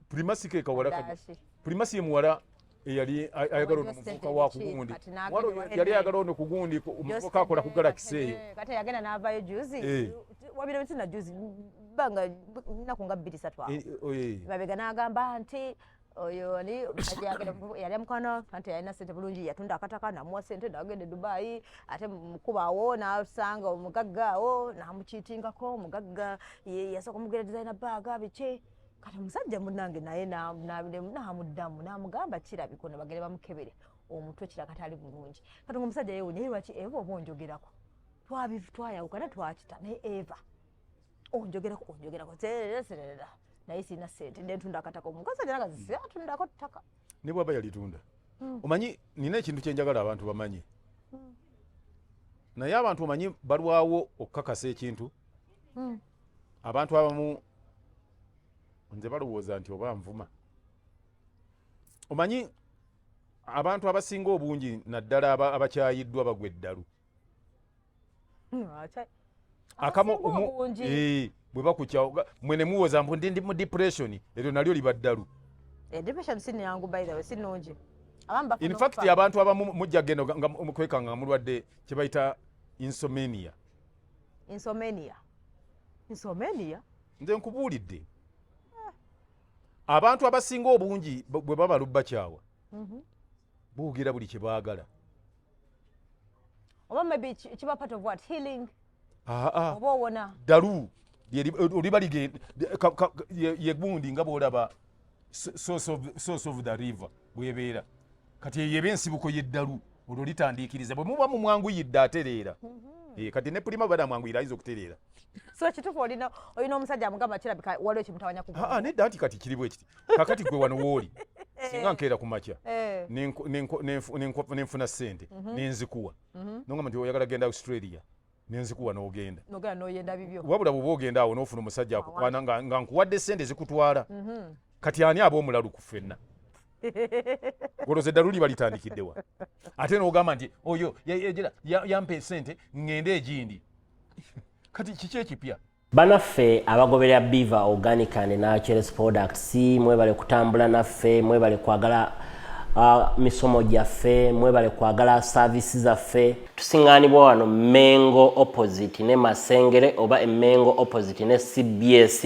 Prima si ke kawala Dashi. Prima si ye muwala eyali ayagala ono Wajja muvubuka sente wa biki, kugundi. kati n'agenda Muwala wa oyo yali Henry. ayagala ono kugundi omuvubuka akola ku Galaxy eyo. Kati yagenda n'avaayo juzi. Eh. Wabira nti na juzi banga nnaku nga 2-3 awo. Eh, oh, eh. Mabega n'agamba nti oyo ani omusajja yagenda yali amukwano anti yalina sente bulungi, yatunda akataka namuwa sente n'agenda e Dubai, ate mukuba awo n'asanga omugagga awo n'amukiitingako. Omugagga yasooka omugera designer bag biki. Kati omusajja munnange naye n'amuddamu n'amugamba kirabika ono bagende bamukebere omutwe kiraka tali bulungi. Kati ng'omusajja yeewuunya, ye lwaki Eva oba onjogerako? Twayawukana twakita naye Eva onjogerako, onjogerako sererera, naye sirina ssente nentunda akataka. Omukazi ajja nagazi atundako ttaka. Ne bw'aba yalitunda. Omanyi nina ekintu kye njagala abantu bamanye. Naye abantu omanyi balwawo okukakasa ekintu. Abantu abamu nze balowooza nti oba nvuma. Omanyi abantu abasinga obungi naddala abakyayiddwa bagwa eddalu. Akamu Abasinga obungi. Bwe bakukyawa, mwe ne muwoza mbu ndi mu depression, eryo nalyo liba ddalu. Depression si nnyangu, by the way, si nnungi. Abamu bafuna In fact, okufa. abantu abamu mujja genda nga mukwekanga nga mulwadde kye bayita insomnia. Insomnia. Insomnia? Nze nkubuulidde. Abantu abasinga obungi bwe baba lubbakyawa, boogera buli kye baagala. Oba maybe kiba part of what? Healing? Oba owona? Ddalu oliba ye gundi nga bw'olaba source of the river bw'ebeera. Kati eyo eba ensibuko y'eddalu, olwo litandiikiriza. Bwe muba mumwanguyidde atereera. Kati ne Prima bw'aba amwanguyira ayinza okutereera. So kituufu olina omusajja amugamba kirabika waliwo ekimutawanya ku Aa, nedda nti kati kiri bwe kiti. Kakati gwe wano w'oli. Singa nkeera ku makya, nenfuna ssente, nenzikuwa. Nongamba nti oyagala genda Australia, nenzikuwa n'ogenda. N'ogenda n'oyenda bibyo. Wabula bw'oba ogenda awo n'ofuna omusajja akukwana nga nkuwadde ssente zikutwala. Kati ani aba omulalu ku ffenna? Olowooza eddalu liba litandikidde wa? Ate n'ogamba nti oyo yampa essente ŋŋende egindi. Kati kiki ekipya? Bannaffe abagoberera Biva Organic and Naturals Products, mwebale kutambula naffe, mwebale kwagala misomo gyaffe, mwebale kwagala service zaffe. Tusiŋŋaanibwa wano Mengo opposite ne Masengere oba e Mengo opposite ne CBS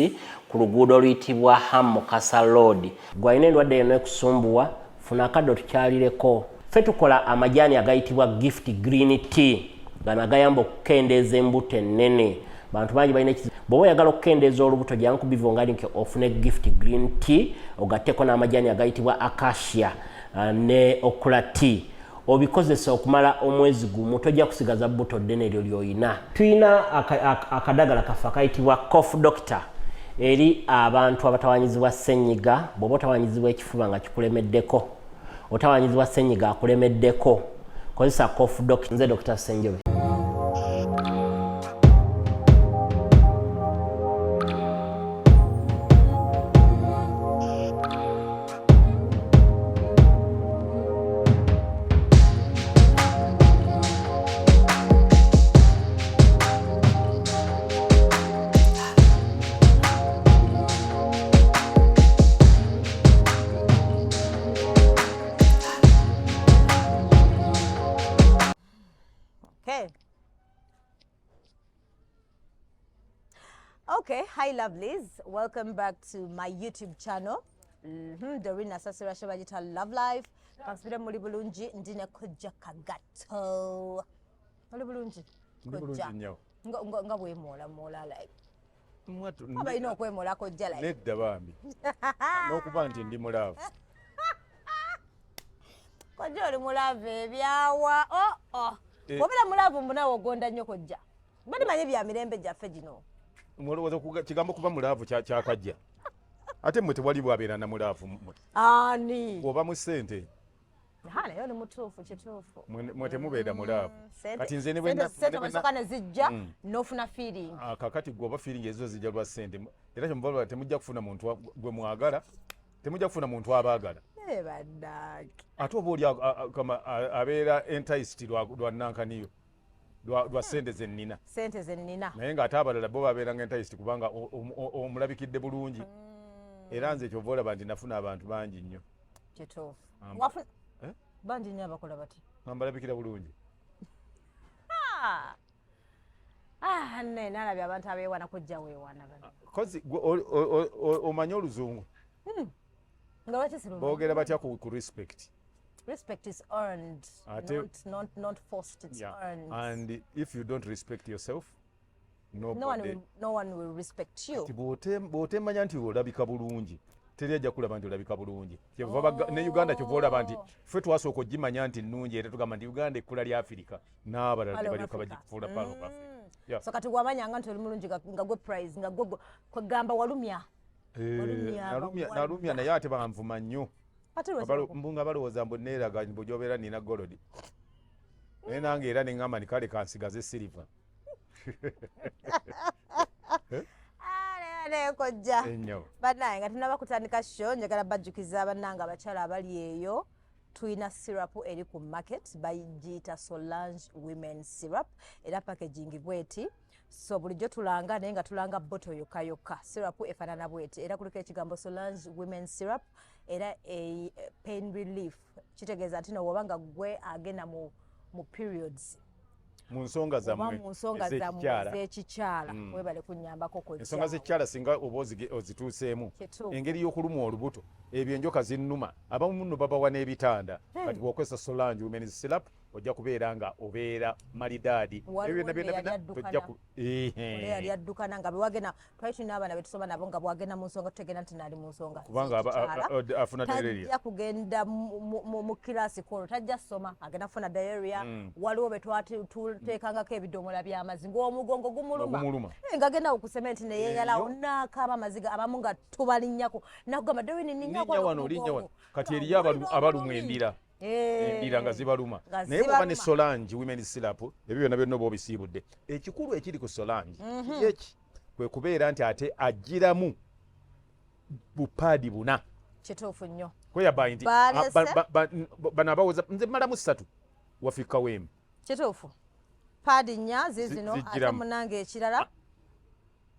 ku luguudo oluyitibwa Ham Mukasa Road. Gw'alina endwadde yonna ekusumbuwa, funa akadde otukyalireko. Ffe tukola amajaani agayitibwa Gift Green Tea, gano agayamba okukendeeza embuto ennene. Bantu bangi balina ekizibu. Bw'oba oyagala okukendeeza olubuto, jangu ku Biva Organic ofune Gift Green Tea, ogatteko n'amajaani agayitibwa Acacia ne Okra Tea. Obikozesa okumala omwezi gumu, tojja kusigaza buto ddene eryo ly'olina. Tulina akadagala kaffe akayitibwa Cough Doctor eri abantu abatawanyizibwa ssenyiga. Bw'oba otawanyizibwa ekifuba nga kikulemeddeko, otawanyizibwa ssenyiga akulemeddeko, kozesa Cough Doctor. Nze Dr. Ssenjobe. Okay. Okay, hi lovelies. Welcome back to my YouTube channel. Doreen Nasasira Shabajita Love Life. Kansubire muli bulungi, ndi ne Kojja Kagato. Muli bulungi? Ndi bulungi Kojja. nnyo. Nga bwemoola moola like. Mwatu, Aba alina okwemoola Kojja like. Nedda bambi. N'okuba nti ndi mulaavu. Kojja oli mulaavu ebyawa. Oh, oh. Bw'obeera mulaavu mbu naawe ogonda nnyo Kojja. Bali manyi bya mirembe gyaffe gino. Mulowooza kigambo kuba mulaavu kyakajja. Ate mmwe tewali bw'abeera na mulaavu mmwe. Ani? Bw'oba mu ssente. Ha, naye oli mutuufu, kituufu. Mwe temubeera mulaavu. Kati nze ne bwe Sente ne bwe bw'osooka ne zijja, n'ofuna feeling. Kakati gwe oba feeling ezo zijja lwa ssente. Era kye muva temujja kufuna muntu gwe mwagala, temujja kufuna muntu abaagala. Bannange. Ate oba oli abeera enticed lwa nankaniyo. Lwa ssente ze nnina. Ssente ze nnina. Naye ng'ate abalala bo babeera nga enticed kubanga omulabikidde bulungi. Era nze kyova olaba nti nafuna abantu bangi nnyo. Kituufu. Amba. Eh? Bangi nnyo abakola bati. Nga mbalabikira bulungi. Ah. Ah, ne nalabye abantu abeewana, kujja weewana bano. Kozi gwe omanyi oluzungu? Nga lwaki sirumanyi? Boogera batya ku respect? Respect is earned, not forced, it's earned. And if you don't respect yourself, No one nobody will, no one will respect you. Kati bw'otemanya nti olabika bulungi, teri ajja kulaba nti olabika bulungi. Kyeva ne Uganda kyova olaba nti ffe twasooka ogimanya nti nnungi, era tugamba nti Uganda ekkula lya Afirika, n'abalala Pearl ne of balyoka Africa. bagifuula Pearl of Africa. Yeah. So kati wamanyanga nti oli mulungi nga gwe prize, nga gwe kwegamba walumya. Walumya abawala. Nalumya, naye ate banvuma nnyo. Ate lwaki bakuvuma? Mbu nga balowooza mbu neeraga mbu gy'obeera nina gold, naye nange era ne ŋŋamba nti kale kansigaze silver. Ah, naye kojja. Ennyo. Bannange, nga tunaba kutandika show, njagala bajjukiza bannange abakyala abali eyo, tulina syrup eri ku market, bagiyita Solange Women Syrup, era packaging bweti. So bulijjo tulanga, naye nga tulanga bottle yokka yokka. Syrup efaanana bweti, era kuliko ekigambo Solange Women Syrup, era pain relief, kitegeeza nti no woba nga gwe agenda mu periods mu nsonga oba zammwe mu nsonga zammwe ez'ekikyala. ez'ekikyala, webale kunnyambako kojja. Ensonga z'ekikyala singa oba ozituuseemu, Kituufu. engeri y'okulumwa olubuto, ebyo enjoka zinnuma, abamu nno babawa n'ebitanda. Kati bw'okozesa Solange Women's Syrup, ojja kubeera nga obeera malidaadi. Waliwo Ebyo byonna ne byonna yali byonna addukana. tojja ku Ole yali addukana nga bwewagenda, twali tulina abaana betusoma nabo, nga bwagenda mu nsonga tutegenda nti naali mu nsonga Kubanga z'ekikyala. afuna diarrhea. Tajja kugenda mu kirasi kwolwo, tajja soma, agenda kufuna diarrhea. Waliwo be twatuteekangako ebidomola by'amazzi ng'omugongo gumuluma. Nga gumuluma. Eh, nga agenda ku sementi neyeyalawo Eyo. n'akaaba amaziga, abamu nga tubalinnyako, nakugamba, "Dewini, Linnya wano, linnya wano." Kati eriyo abalumwa embira, embira nga zibaluma, Nga naye bwoba ne zibaluma. Solange Women Syrup, ebyo byonna byonna oba obisiibudde. Ekikulu ekiri ku Solange kiri eki, kwe kubeera nti ate agiramu bupaadi buna. Kituufu nnyo. Kweyabayi nti bano abawoza nze mmalamu ssatu, wafika weemu. Kituufu, paadi nnya zizino ate. Zijjiramu. Munange, ekirala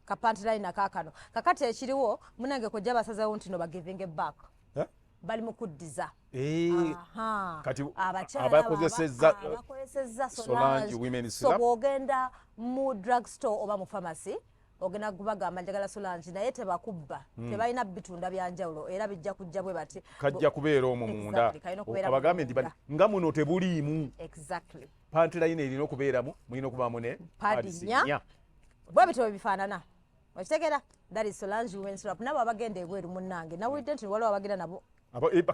ka panty liner kaakano. Kakati ekiriwo munange, kojja basazeewo nti no bagivinge back. Eh? Bali mu kuddiza. Eh, Aha. kati Abakyala abakozesezza abakozesezza Solange Women So Syrup. bw'ogenda mu drug store oba mu pharmacy, ogenda kubagamba, "Njagala Solange," naye tebakubba, tebalina bitunda byanjawulo, era bijja kujja bwe bati. Kajja kubeera omwo munda. Exactly, kalina okubeera Abagambe nti munda. nga muno tebuliimu. Panty liner erina okubeeramu, mulina okubaamu ne Paadi pads nnya. nnya. Bwe bityo bwe bifaanana, okitegeera? That is Solange Women Syrup. Nabo abagenda ebweru, munnange, nawulidde nti waliwo abagenda nabo.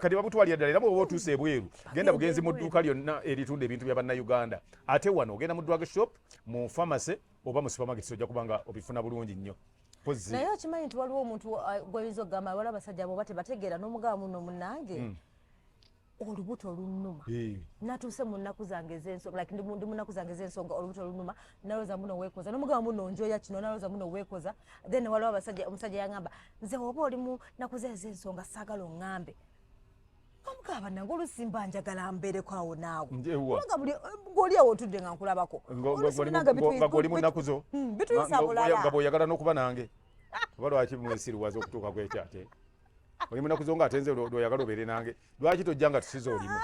Kati babutwalira ddala, era bw'oba otuuse ebweru, genda bugenzi mu ebweru. dduuka lyonna eritunda ebintu bya Bannayuganda. Ate wano ogenda mu drug shop, mu pharmacy oba mu supermarket, ojja kuba nga obifuna bulungi nnyo. Mpozi Naye okimanyi nti waliwo omuntu gw'oyinza okugamba, waliwo abasajja boba tebategeera, n'omugamba, "Muno munnange, olubuto lunnuma. Natuuse mu nnaku zange ez'ensonga, like ndi mu nnaku zange ez'ensonga, olubuto lunnuma." Nalowooza muno weekoza, n'omugamba, "Muno njoya kino," nalowooza muno weekoza. Then waliwo abasajja, omusajja yagamba, "Nze oba oli mu nnaku ze ez'ensonga saagala oŋŋambe." Omugamba, "Nange olusimba njagala mbeereko awo naawe." Njewa. Kubanga buli ng'oli awo otudde nga nkulabako. Oluusi munange Nga gw'oli mu nnaku zo Bituyisa bulala. Nga bw'oyagala n'okuba nange, oba lwaki mwesiruwaza okutuuka ku ekyo? Ate oli mu nnaku zo nga ate nze lw'oyagala obeere nange, lwaki tojja nga tusize olimu?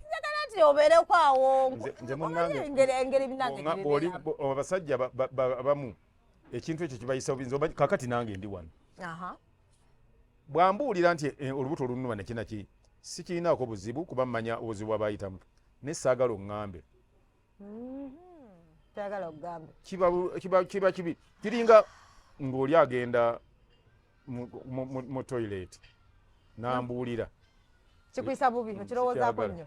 Njagala nti obeereko awo. Nze munnange, engeri binange gyebibeeramu. Abasajja abamu ekintu ekyo kibayisa bubi. Nze kakati nange ndi wano, bwambuulira nti olubuto olunnuma nekinaki, sikirinaako buzibu, kuba mmanya obuzibu bwabayitamu, naye saagala oŋŋambe. Tayagala okugambe. Kiba kibi, kiringa ng'oli agenda mu toilet nambuulira. Kikuyisa bubi, okirowoozaako Sikyagala. nnyo.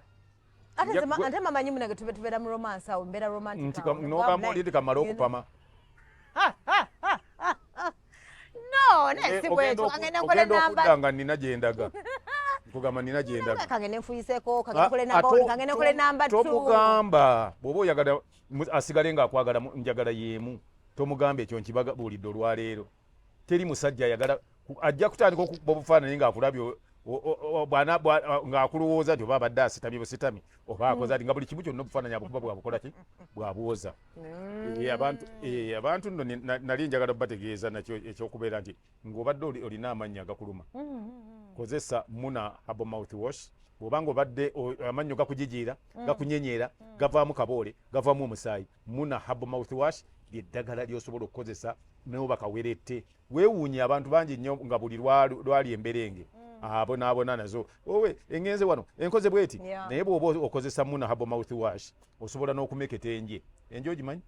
Ate nze ate mamanyi munange, tube tubeera mu romance awo, mbeera romantic Nti awo. n'ogamba oli nti kamale okupama. No, naye si bwekyo. Kangende nkole Ogenda namba okudda nga nina gyendaga, nkugamba nina gyendaga. Kangende nfuyiseeko, kangende nkole namba one, kangende nkole namba two. Tomugamba. Bw'oba oyagala asigale ng'akwagala njagala y'emu, tomugamba ekyo. Nkibabuulidde olwaleero, teri musajja ayagala ajja kutandika okukuba obufaananyi ng'akulabye. Ng'akulowooza nti oba abadde asitamye busitami oba akoze ati, nga buli kimu kyonna obufaananyi abukuba bwabukola ki, bwabwoza. Abantu nno nali njagala bategeeza nakyo ekyokubeera nti ng'obadde olina amannyo agakuluma, kozesa Muna Herbal Mouth Wash. Bw'obanga obadde amannyo gakujijiira, gakunyenyeera, gavaamu kaboole, gavaamu omusaayi, Muna Herbal Mouth Wash lyeddagala lyosobola okukozesa noba kawerette. Weewuunye abantu bangi nnyo nga buli lwali emberenge abonaabona nazo, owe engenze wano enkoze bweti. Naye bw'oba okozesa Muna Herbal Mouth Wash, osobola n'okumeketa enje. Enje ogimanyi?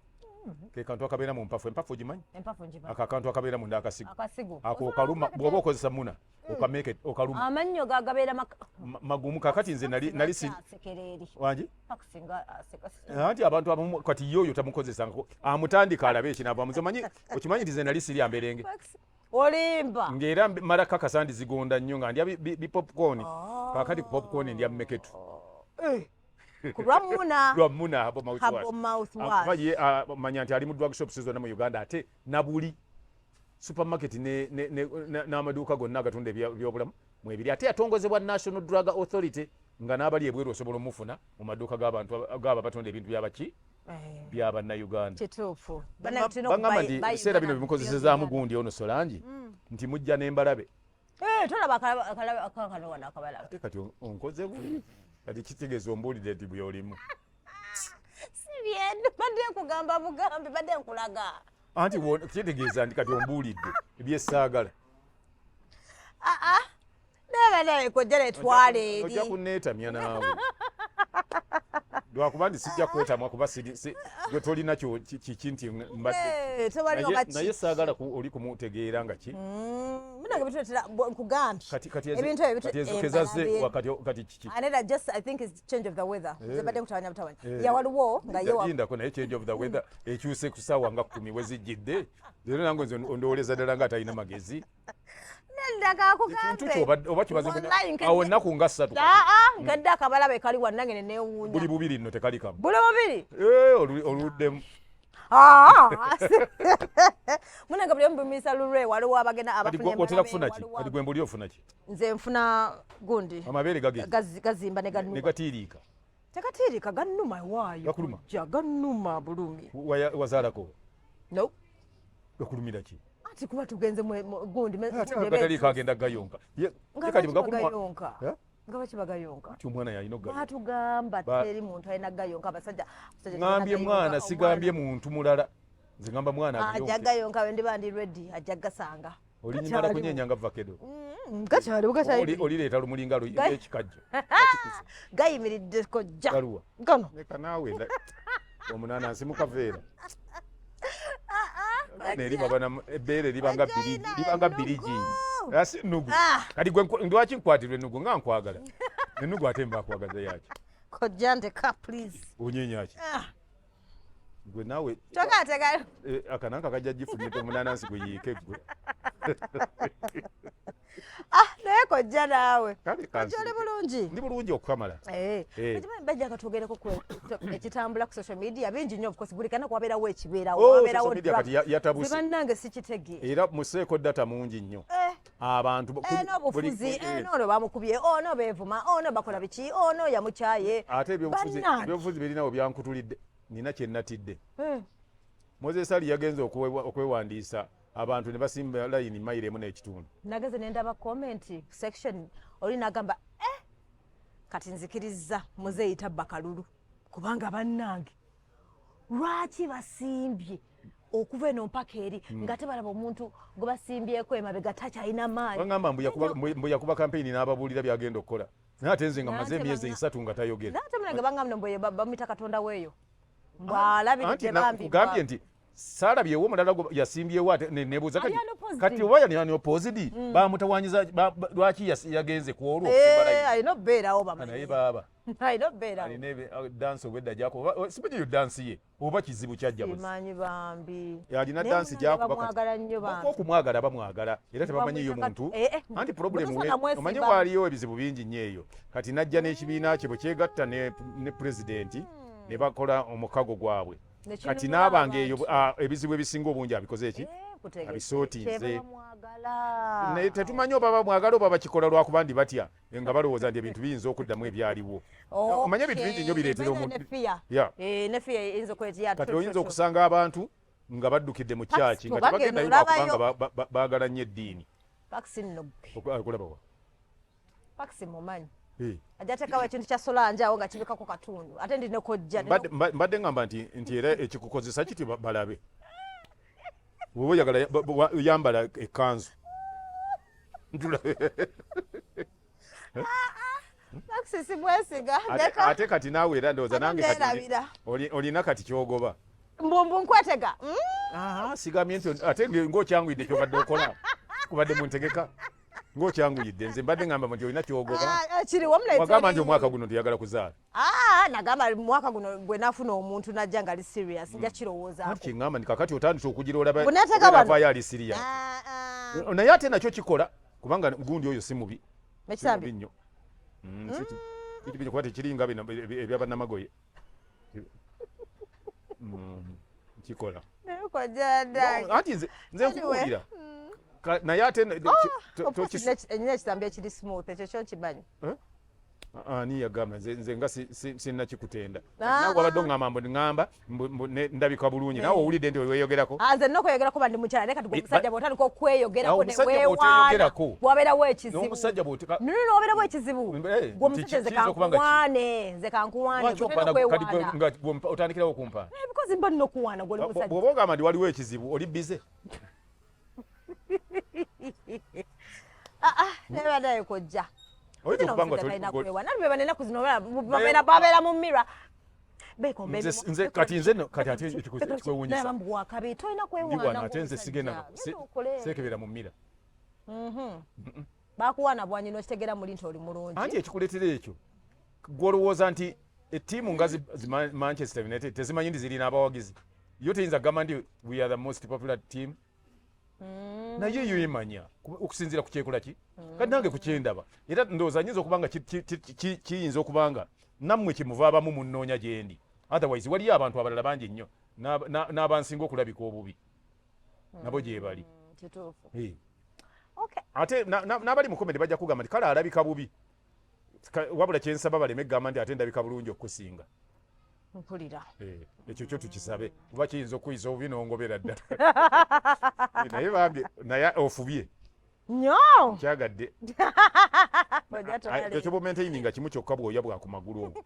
Ke kantu akabeera mu mpafu. Empafu ogimanyi? Empafu ngimanyi. Ako akantu akabeera munda, akasigo. Akasigo. Ako okaluma, bw'oba okozesa Muna okameke okaluma. Amannyo gagabeera magumu. Kakati nze nali si asekera eri. Wangi? Pakusinga aseka. Anti abantu abamu kati ye oyo tamukozesangako, amutandika alabe ekinaava muze. Omanyi, okimanyi nti nze nali sirya mberenge? Olimba. Ng'era mala kakasa ndi zigonda nnyo nga ndya bi popcorn. Kakati ku popcorn ndya mmeketu. Ku lwa Muna. Lwa Muna Herbal Mouth Herbal Wash. Mouth Kuba Wash. ye manya nti ali mu drug shops zonna mu Uganda, ate na buli supermarket n'amaduuka gonna agatunda ebyobulamu mwebiri. Ate yatongozebwa National Drug Authority, nga n'abali ebweru osobola omufuna mu maduuka g'abantu g'abo abatunda ebintu byabaki, byabannayuganda. Kituufu. Bangamba nti ebiseera bino bimukozesezaamu gundi ono Solangi, nti mujja n'embalabe. Tolaba akakano wano akabalabe? Ate kati onkoze bubi, kati kitegeeza ombuulidde nti byolimu. Si byendo, badde nkugamba bugambi, badde nkulaga. Anti kitegeeza nti kati ombuulidde ebyesaagala. Aa, naye naye kojja netwala eri. Ojja kunneetamya naawe, lwakuba nti sijja kwetamwa kuba gwe tolina kiki nti mbadde Eh, tewali oba ki. Naye saagala oli kumutegeera nga ki. Munange bituletera nkugambye. Kati Ebintu ebyo kati ezo kezaze wakati kati kiki? Another, just I think is change of the weather. Nze badde nkutawanya butawanya. Ya waliwo nga ye Lindako, naye change of the weather ekyuse ku ssaawa nga 10 we zijjidde leero, nange nze ondowooleza ddala nga atalina magezi. Nedda, Ekintu kakugambe. kyo oba kimaze Wallahi awo ennaku nga 3. Aa, nkedde akabalabe kali wannange ne neewuunya. Buli bubiri nno, tekali kamu. Buli bubiri. Eh, oluddemu. Ah, munange buli omu bumisa lulwe. Waliwo abagenda Kati abafuna otera embalabe, kufuna ki? Kati gwe mbuli ofuna ki? Nze nfuna gundi. Amabeere gage Gazimba ne ne gannuma. Gatiiriika. Tekatiirika, gannuma waayo. Gakuluma? Ja gannuma bulumi. Wazaalako? No. Gakulumira ki? Ati kuba tugenze gundi Ate gundi agataliiko agenda gayonka. Nga Ye kati baki bwe gakuluma bagayonka? Eh? Nga baki bagayonka? Ati omwana yalina okugayonka. Batugamba teri muntu alina gayonka, abasajja abasajja Ŋambye tebalina mwana, gayonka, sigambye omwana. muntu mulala. Nze ŋamba mwana Ajja agayonke. gayonka, we ndiba ndi ready ajja gasanga. Olinyimala Gakyaliwo. kunyeenya nga vakedo. Gakyaliwo, gakyali. Olireeta lumulinga ekikajjo. Gayimiridde kojja. Galuwa? Gano. Leka naawe, omunanansi mukaveera. Neri baba ebbeere libanga Ajja ina libanga ennugu. birigi. Asi ennugu. Ah. Kati gwe lwaki nkwatirwa ennugu nga nkwagala? Ennugu ate mba kwagaza yaki? Kojja ndeka, please. Onyeenya ki? Ah. Gwe naawe. Tokaatega. Eh, akananka kajja gifumita omunanansi gwe yiike gwe. Ah, naye kojja naawe. Kale Kojja, kansi. oli bulungi? Ndi bulungi okukamala. Eh, okimanyi bajja katwogereko ku ekitambula ku social media bingi nnyo. Of course buli kanaku wabeerawo ekibeerawo, Oh, wabeerawo social media drama. kati yatabuse. Nze bannange sikitegeera. Era museeko data mungi nnyo. Abantu N'obufuzi, n'ono bamukubye, ono beevuma, ono bakola biki, ono yamukyaye. Ate ebyobufuzi Bannange. Ebyobufuzi birinawo byankutulidde, nina kye natidde. Moses Ali yagenze okwewandiisa, abantu ne basimba layini mayiro 1.5. Nageze nendaba comment section, oli nagamba, eh, kati nzikirizza muzeeyi tabba kalulu, kubanga bannange lwaki basimbye okuva eno mpaka eri nga tebalaba omuntu gwe basimbyeko emabega takyalina maanyi? Bagamba mbu yakuba kampeyini n'ababuulira byagenda okukola, naye ate nze nga maze Nate emyezi 3 nga tayogera. Nate munange bangamba mbu bamuyita katonda weeyo, Anti mbwalabiridde bambi. nkugambye nti saalabyewo omulala gwe yasimbyewo, ate nebuuza kati Ali unopposed. Kati oba yani unopposed bamutawanyiza lwaki yagenze ku olwo okusimba layini? Alina okubeerawo. Naye Bamanyi baaba alina okubeerawo. Alina dansi obwedda gyakuba, simanyi yo dansi ye oba kizibu kyajja buzi. Simanyi bambi. Alina Naye dansi munange gyakuba kati. bamwagala nnyo bambi. Okumwagala bamwagala, era tebamanyiyo Bamwita muntu. Eh. Anti problem Bwe tosanga omanyi mwesiba. waaliyo ebizibu bingi nnyo eyo. Kati najja n'ekibiina kye bwe kyegatta ne pulezidenti ne bakola omukago gwabwe. Ne Kati kinunula n'abanga eyo abantu. ebizibu ebisinga obungi abikoze eki Eh, Abisootinze naye tetumanyi oba bamwagala oba bakikola lwakuba ndi batya nga balowooza nti ebintu biyinza okuddamu ebyaliwo. Omanye ebintu bingi nnyo bireetera omuntu. Kati oyinza okusanga abantu nga baddukidde mu kyaki nga tebagendayo lwakubanga baagala nnyo eddiini. Okulabawa Paxi mumanyi. Hey. Ajja tekawo ekintu kya Solange awo nga kibikako katundu ate ndi ne kojja. Mbadde ngamba nti era ekikukozesa kiti balabe. Bw'oba oyagala yambala ekkanzu. Paxi simwesiga. Ate kati naawe era ndowooza nange kati olina kati kyogoba. Mbumbu nkwetega. Aha, sigambye nti ate ng'okyanguyidde kyobadde okola. Kubadde mu ntegeka. Ng'okyanguyidde nze mbadde ngamba nti olina kyogoba. Ah, eh, kiri wamu wagamba nti omwaka guno ntiyagala kuzaala. Ah, nagamba mwaka guno bwe nafuna omuntu najja nga ali serious nja kirowoozaako. Anti kyeŋŋamba nti kakati otandise okugira olaba avaayo ali serious. Ah, ah. Naye ate nakyo kikola kubanga gundi oyo si mubi. Ekisambi nnyo. Si kibi kuba tekiringa bino ebyabannamagoye. Kikola. Anti nze nkubuulira. Naye ate enyina ekisambi ekiri smooth ekyo kyo nkimanyi. Ani yagamba nze nga sinnakikutenda. Nawe wabadde oŋŋamba mbu ŋŋamba ndabika bulungi nawe owulidde nti weeyogerako. Nze nina okweyogerako ba ndi mukyala naye kati gwe omusajja bw'otandika okweyogerako ne weewaana wabeerawo ekizibu. N'omusajja bw'oteka Nno wabeerawo ekizibu. Gwe omusajja nze kankuwaane nze kankuwaane gwe tolina kwewaana. Nga otandikirawo okumpa. Because mba nina okuwaana gwe oli musajja. Bw'oba ogamba nti waliwo ekizibu oli bize. Naye badaye kojja. Oyinza okuba nga toli enaku zino babeera mu mira. Nze kati nze no kati ate ekikwewuunyisa. Wakabi tolina kwewaana. Ate nze sigenda seekebera mu mira. Bakuwaana bwanyi n'okitegera muli nti oli mulungi. Anti ekikuleetera ekyo gw'olowooza nti ettiimu nga Manchester United tezimanyi nti zirina abawagizi. Yo teyinza kugamba nti we are the most popular team. Naye yo emanya okusinziira ku kyekola ki kati nange kukyendaba era ndowooza nyinza okuba nga kiyinza okuba nga nammwe kyemuva abamu munnoonya gyendi, otherwise waliyo abantu abalala bangi nnyo n'abansinga okulabika obubi nabo gyebali. Ate n'abali mu komedi bajja kugamba nti kale alabika bubi, wabula kyensaba baleme kugamba nti ate ndabika bulungi okusinga. Mpulira. Ekyo kyo tukisabe kuba kiyinza okuyisa obubi n'ongobera ddala. Naye bambi naye ofubye nnyo. Nkyagadde. Ekyo kyoba kimu kyokka bwoya bwa ku magulu obwo.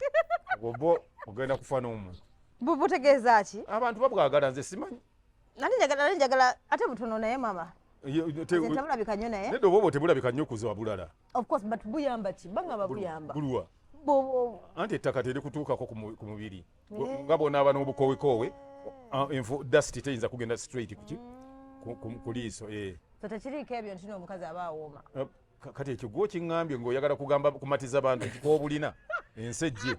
Obwo ogenda kufa n'omuntu. Butegeeza ki? Abantu babwagala nze simanyi. Nali njagala ate butono naye mama. Tebulabika nnyo naye. Nedda obwo tebulabika nnyo kuziba bulala. Of course, but buyamba ki? Bangamba buyamba. Buluwa. Anti ettaka terikutuukako ku mubiri. Nga bw'onaaba n'obukowekoowe, dust teyinza kugenda straight kuki? Ku liiso. So tekiriiko ebyo nti n'omukazi aba awooma. Kati ekyo gwe okiŋŋambye ng'oyagala kugamba kumatiza bantu nti k'obulina ensi ejje.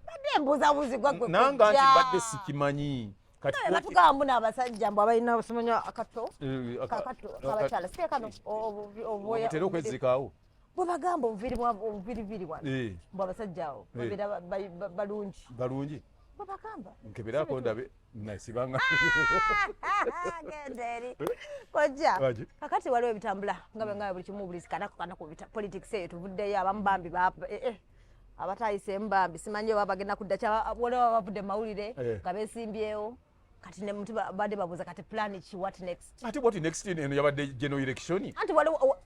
Badde mbuuzabuuzi gwa gwe Nange anti mbadde sikimanyi. Kati batugamba mbu n'abasajja mbu abalina osimanya akato akato abakyala si kano obwoya obutera okwezikaawo. Bwe bagamba obuviiriviri wano mbu abasajja awo babeera balungi. Balungi? Bwe bagamba. Nkeberako ndabe nasibanga. Genda eri. Kojja. Kakati waliwo ebitambula nga bwe nga buli kimu buli kanako kanako politics eyo tuvuddeyo abamu bambi abatayiseemu bambi simanyi oba bagenda kudda waliwo abavudde mu mawulire nga beesimbyewo. Kati ne muntu badde babuuza kati plan ki, what next? Ate what next eno yabadde general election. Anti waliwo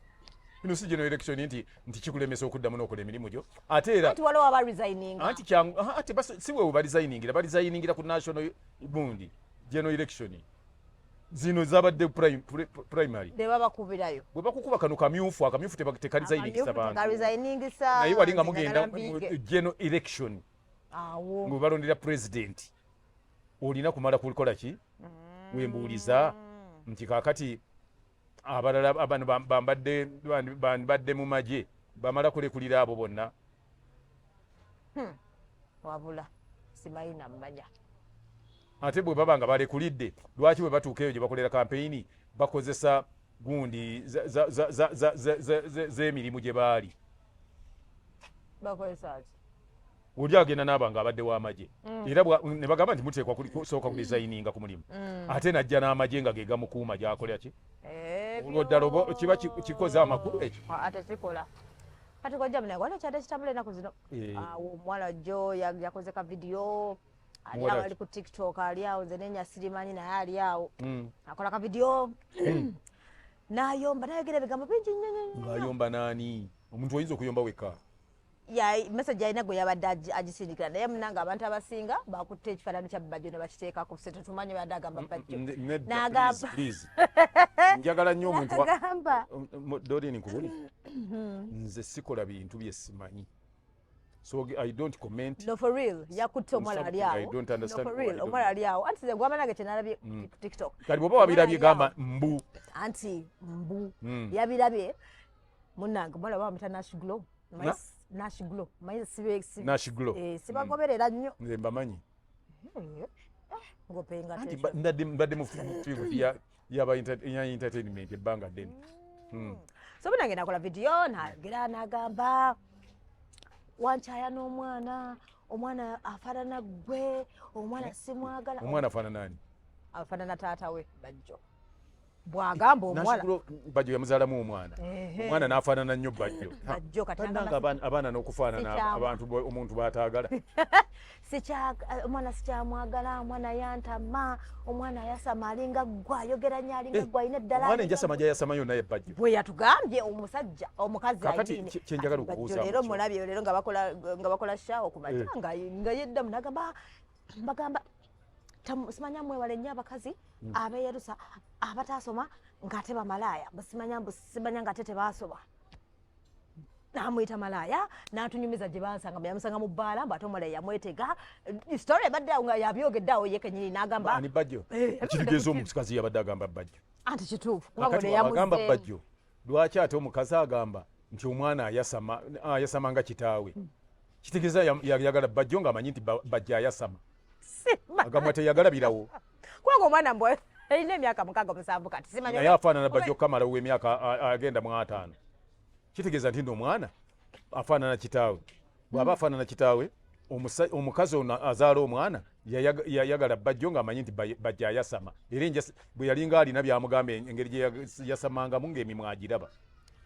ino si general election nti kikulemesa okuddamu n'okola emirimu gyo. Ate era anti waliwo aba resigning. Anti kyangu ate si wewe barisigningira, barisigningira ku national gundi general election. Zino zabadde primary. Ne babakubirayo. Bwe bakukuba kano kamyufu, akamyufu tekarizayiningisa bantu. Tekarizayiningisa. Naye wali nga mugenda general election. Awo. Ngwe balondera president. Olina kumala kukola ki? Wembuuliza nti kaakati abalala abano bambadde mu magye bamala kulekulira abo bonna. Wabula simanyi nammanya. Ate bwe baba nga balekulidde lwaki bwe batuuka eyo gye bakolera kampeyini bakozesa gundi z'emirimu gye baali? Bakozesa ki? Oli agenda n'aba nga abadde w'amagye era ne bagamba nti muteekwa kusooka kudesigninga ku mulimu, ate najja n'amagye nga ge gamukuuma gy'akolera ki. Olwo ddala oba kiba kikoze amakulu ekyo? Ate kikola. Kati kojja munange, waliwo kyadde kitambula ennaku zino. Awo omuwala jjo yakoze ka vidiyo ali Muwala awo ki? Ali ku TikTok, ali awo, nze nenya sirimanyi, naye ali awo akola ka vidiyo n'ayomba, nayogera ebigambo bingi nnyo nnyo nnyo. Ng'ayomba naani? Omuntu oyinza okuyomba wekka? Ya message alina gwe yabadde agisindikira, naye munange abantu abasinga bakutte ekifaananyi kya Bajjo ne bakiteekako, se tetumanyi badde agamba Bajjo. Nedda, N'agamba- please, please. Njagala nnyo omuntu Agamba Doreen, nkubuli, nze sikola bintu bye simanyi, so I don't comment No, for real, yakutte omuwala ali something I awo. don't No, understand for or I real, don't omuwala ali awo, anti nze gwaba nange kyenalabye ku TikTok. Kati bw'oba wabirabye, Omuwala ali gamba mbu. Anti mbu yabirabye munange, omuwala bamuyita Nash Glow. Nash Glow, manyi Nash Glow. Sibagoberera nnyo. Nze mbamanyi. Ngopenga. Anti mbadde mu field ya entertainment ebbanga ddene. So munange nakola vidiyo nagera nagamba, "Wankyaya n'omwana, omwana afaanana ggwe, omwana simwagala." Omwana afaanana ani? Afaanana taata we Bajjo, bw'agamba omuwala. Nash Glow, Bajjo yamuzaalamu omwana. Omwana n'afaanana nnyo Bajjo. Bajjo kati Bannange, agamba abaana n'okufaanana abantu omuntu b'ataagala. Omwana sikyamwagala, omwana yantama, omwana ayasama alinga ggwe, ayogera nnyo alinga ggwe, alina eddala Omwana alinga enjasama gyayasama yonna ye Bajjo. Bwe yatugambye omusajja, omukazi. Kaakati Ayiine. kye njagala Ati Bajjo okubuuza leero mu kyo. mulabye leero nga bakola show ku makya, nga yeddamu nagamba, mbagamba simanya mwewale nnyo abakazi abeeyerusa abataasoma ng'ate bamalaaya, mbu simanya, mbu simanya ng'ate tebaasoma. Namuyita malaaya, n'atunyumiza gye bansanga, mbu yamusanga mu bbaala, mbu ate omulala yamwetega. Story ebadde awo nga yabyogedde awo ye kenyini n'agamba. Ani, Bajjo? Eh, Kitegeeza omukazi yabadde agamba Bajjo. Anti kituufu, kubanga Kakati ono bw'abagamba yamuzeemu. Bajjo, lwaki ate omukazi agamba nti omwana ayasama, ayasama nga kitaawe? Kitegeeza yayagala Bajjo ng'amanyi nti Bajjo ayasama. Agamba teyagalabirawo. Kubanga omwana mbwe erina emyaka 6, 7 kati, simanyi. Naye afaanana Bajjo kamala w'emyaka agenda mu 50. Kitegeeza nti nno omwana afaanana kitaawe. Bw'aba afaanana kitaawe, omukazi ono azaala omwana yayagala Bajjo ng'amanyi nti Bajjo ayasama, era bwe yalinga alina byamugamba engeri gye yasamangamu ng'emimwa agiraba.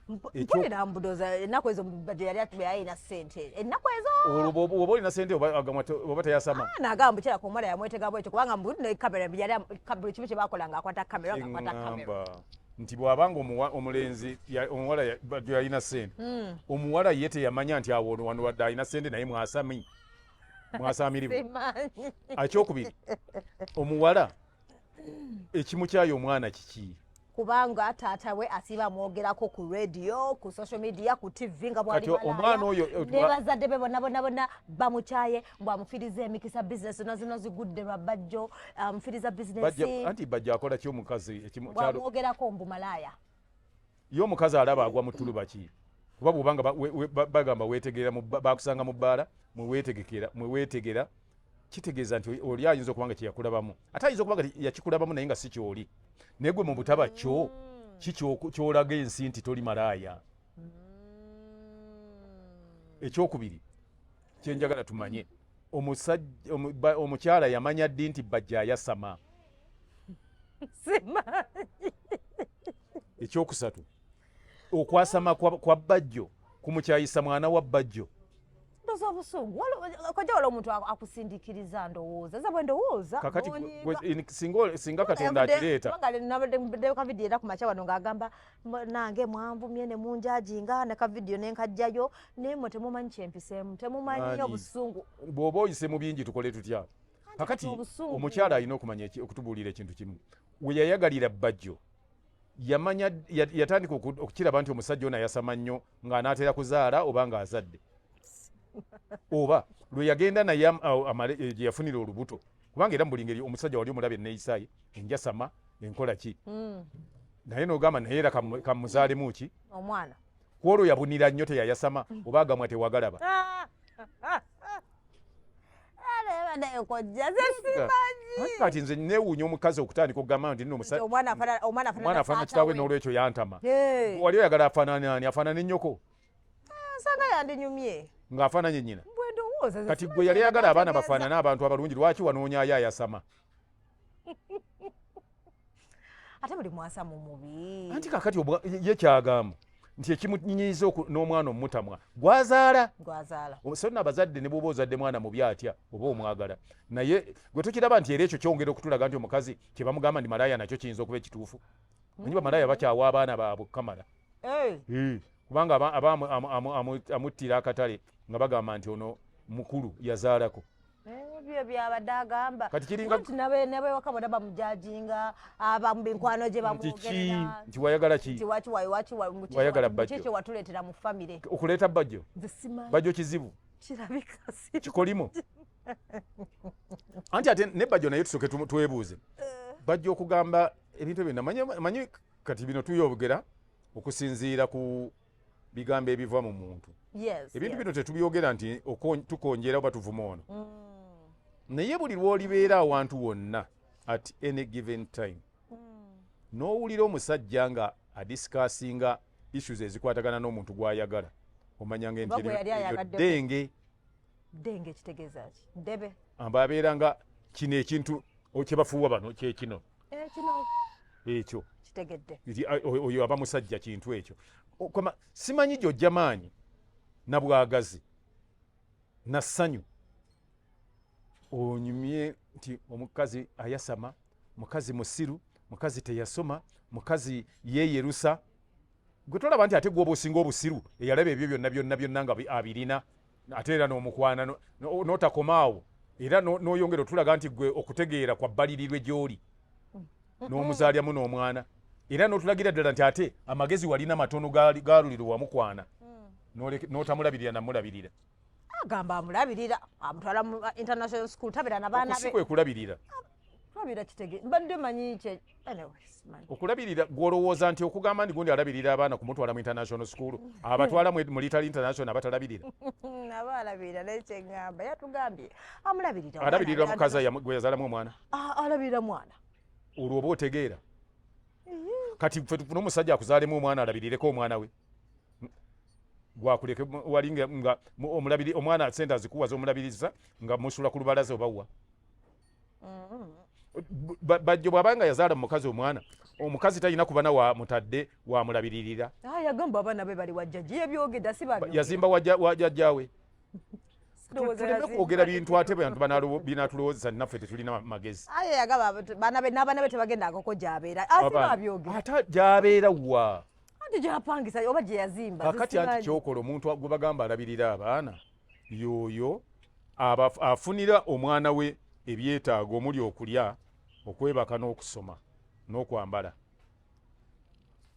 Mpulira mbudoza ennaku ezo Bajjo yali yalina ssente ennaku ezo. Olwo bw'oba olina ssente, oba agamba oba teyasama. Nagamba mukyala ku omuwala yamwetega bwekyo, kubanga mbu ne kamera yali buli kimu kye bakola ng'akwata kamera, ng'akwata kamera. Eŋŋamba nti bw'abanga omulenzi omuwala Bajjo yalina ssente, omuwala ye teyamanya nti awo ono wano wadde alina ssente naye mwasami, mwasamirivu. Simanyi. Ekyokubiri, omuwala ekimukyayo omwana kiki? Kubanga taata we asiiba amwogerako ku radio, ku social media, ku TV, nga bwali Kati omwana oyo, ne bazadde be bonna bonna bonna bamukyaye, mbw amufiiriza emikisa, bizinesi zonna zonna zigudde lwa Bajjo, amufiiriza bizinesi. Anti Bajjo akola ki omukazi Bwamwogerako mbu malaaya. Ye omukazi alaba agwa mu ttuluba ki? Kuba bwobanga bagamba weetegera bakusanga mu bbaala, mwe weetegera, kitegeeza nti oli ayinza okuba nga kyeyakulabamu, ate ayinza okuba nga yakikulabamu naye nga si kyoli, naye gwe mu butaba kyo ki kyolaga ensi nti toli malaaya? Ekyokubiri kyenjagala tumanye, omukyala yamanya ddi nti Bajja ayasama? Simanyi. Ekyokusatu, okwasama kwa Bajjo kumukyayisa mwana wa Bajjo? Ndowooza obusungu. Kojja, waliwo omuntu akusindikiriza, ndowooza ze bwe ndowooza. Kakati N'onyiiga. Singa Katonda akireeta. Nabadde ka vidiyo era ku makya wano ng'agamba, nange mwanvumye ne munjajinga ne ka vidiyo ne nkajjayo, naye mmwe temumanyi kyempiseemu, temumanyi Ani? obusungu." Bw'oba oyise mu bingi, tukole tutya kakati? Obusungu. Omukyala alina okumanya okutubuulira ekintu kimu: we yayagalira Bajjo, yamanya yatandika okukiraba nti omusajja ono ayasama nnyo ng'anaatera kuzaala oba ng'azadde, oba lwe yagenda naye gye yafunira olubuto? Kubanga era mu buli ngeri omusajja wali omulaba enneeyisa ye, enjasama, enkola ki, naye n'ogamba naye era kamuzaalemu ki? Omwana. Kwolwo yabunira nnyo teyayasama, oba agamwa tewagalaba? Naye kojja, ze simanyi. Kati nze neewuunya omukazi okutandika okugamba nti nno omwana afaanana omwana afaanana taata kitaawe, we. N'olwekyo yantama. Hey. Wali oyagala afaanane ani? Afaanane nnyoko? Nsanga yandinyumye. Ng'afaananye nnyina. Bwe ndowooza. Kati gwe yali ayagala abaana bafaanane abantu abalungi, lwaki wanoonyayo ayasama? Ate buli mwasamu mubi. Anti kakati ye kyagamba nti ekimunyiiza n'omwana omutamwa gwazaala. Gwazaala. So nno abazadde ne bw'oba ozadde mwana mubi atya oba omwagala, naye gwe tukiraba nti era ekyo kyongera okutulaga nti omukazi kye bamugamba nti malaaya nakyo kiyinza okuba ekituufu. Manyi bamalaaya bakyawa abaana baabwe kamala. Kubanga aba amuttira akatale nga bagamba nti ono mukulu yazaalako. Ebyo byabadde agamba. Kati kiringa nti nabewaka bonna bamujajinga, abamikwano gye bamwogerera. Nti wayagala ki? Nti waki waki wayagala bajjo. Kiki watuleetera mu famire? Okuleeta bajjo? Nze simanyi. Bajjo kizibu. Kirabika si. Kikolimo. Anti ate ne bajjo naye tusooke twebuuze. Bajjo okugamba ebintu ebyo manyi kati bino tuyogera okusinziira ku bigambo ebiva mu muntu. Ebintu bino tetubyogera nti tukonjera oba tuvuma ono. Naye buli lw'olibeera awantu wonna at any given time n'owulira omusajja nga adiscussinga issues ezikwatagana n'omuntu gw'ayagala, omanya nga nti eryo ddenge. Ddenge kitegeeza ki? Ddebe. Amba abeera nga kino ekintu kye bafuuwa bano kye kino. Kino. Ekyo. Kitegedde. Oyo aba musajja kintu ekyo. Simanyi gy'ojja maanyi na bwagazi na ssanyu onyumye nti omukazi ayasama, mukazi musiru, mukazi teyasoma, mukazi yeeyerusa. Gwe tolaba nti ate gw'oba osinga obusiru eyalaba ebyo byonna byonna byonna nga abirina, ate era n'omukwana n'otakomaawo, era n'oyongera otulaga nti gwe okutegeera kwa bbalirirwe gy'oli n'omuzaalyamu n'omwana, era n'otulagira ddala nti ate amagezi walina matono gaaluliro wamukwana n'otamulabirira namulabirira. Agamba amulabirira, amutwala mu international school, tabeera na baana be. Okusi kwe kulabirira. Kulabirira kitege, mbadde manyi kye, anyway, simanyi. Okulabirira gw'olowooza nti okugamba nti gundi alabirira abaana kumutwala mu international school, abatwala mu Little International abatalabirira. Aba alabirira, naye kye ŋŋamba yatugambye amulabirira. Alabirira mukazi gwe yazaalamu omwana. Alabirira mwana. Olwo oba otegeera. Kati ffe tufune omusajja akuzaalemu omwana alabirireko omwana we. Gwakuleke wali nga omulabiri omwana sente azikuwa z'omulabiriza nga musula ku lubalaza oba wa. Bajjo bw'abanga yazaala mukazi omwana, omukazi talina kuba na wa mutadde wamulabiririra. Yagamba abaana be bali wa jjajja, yebyogedde si babyogera. Yazimba wa jjajjaawe. Tuleme kwogera bintu ate bantu binatulowoozesa naffe tetulina magezi. Aye yagamba baana be n'abaana be tebagendangako gy'abeera. Si babyogera. Ate gy'abeera wa? Anti gy'apangisa oba gye yazimba. Kakati anti ky'okola omuntu gwe bagamba alabirira abaana y'oyo afunira omwana we ebyetaago omuli okulya, okwebaka n'okusoma n'okwambala.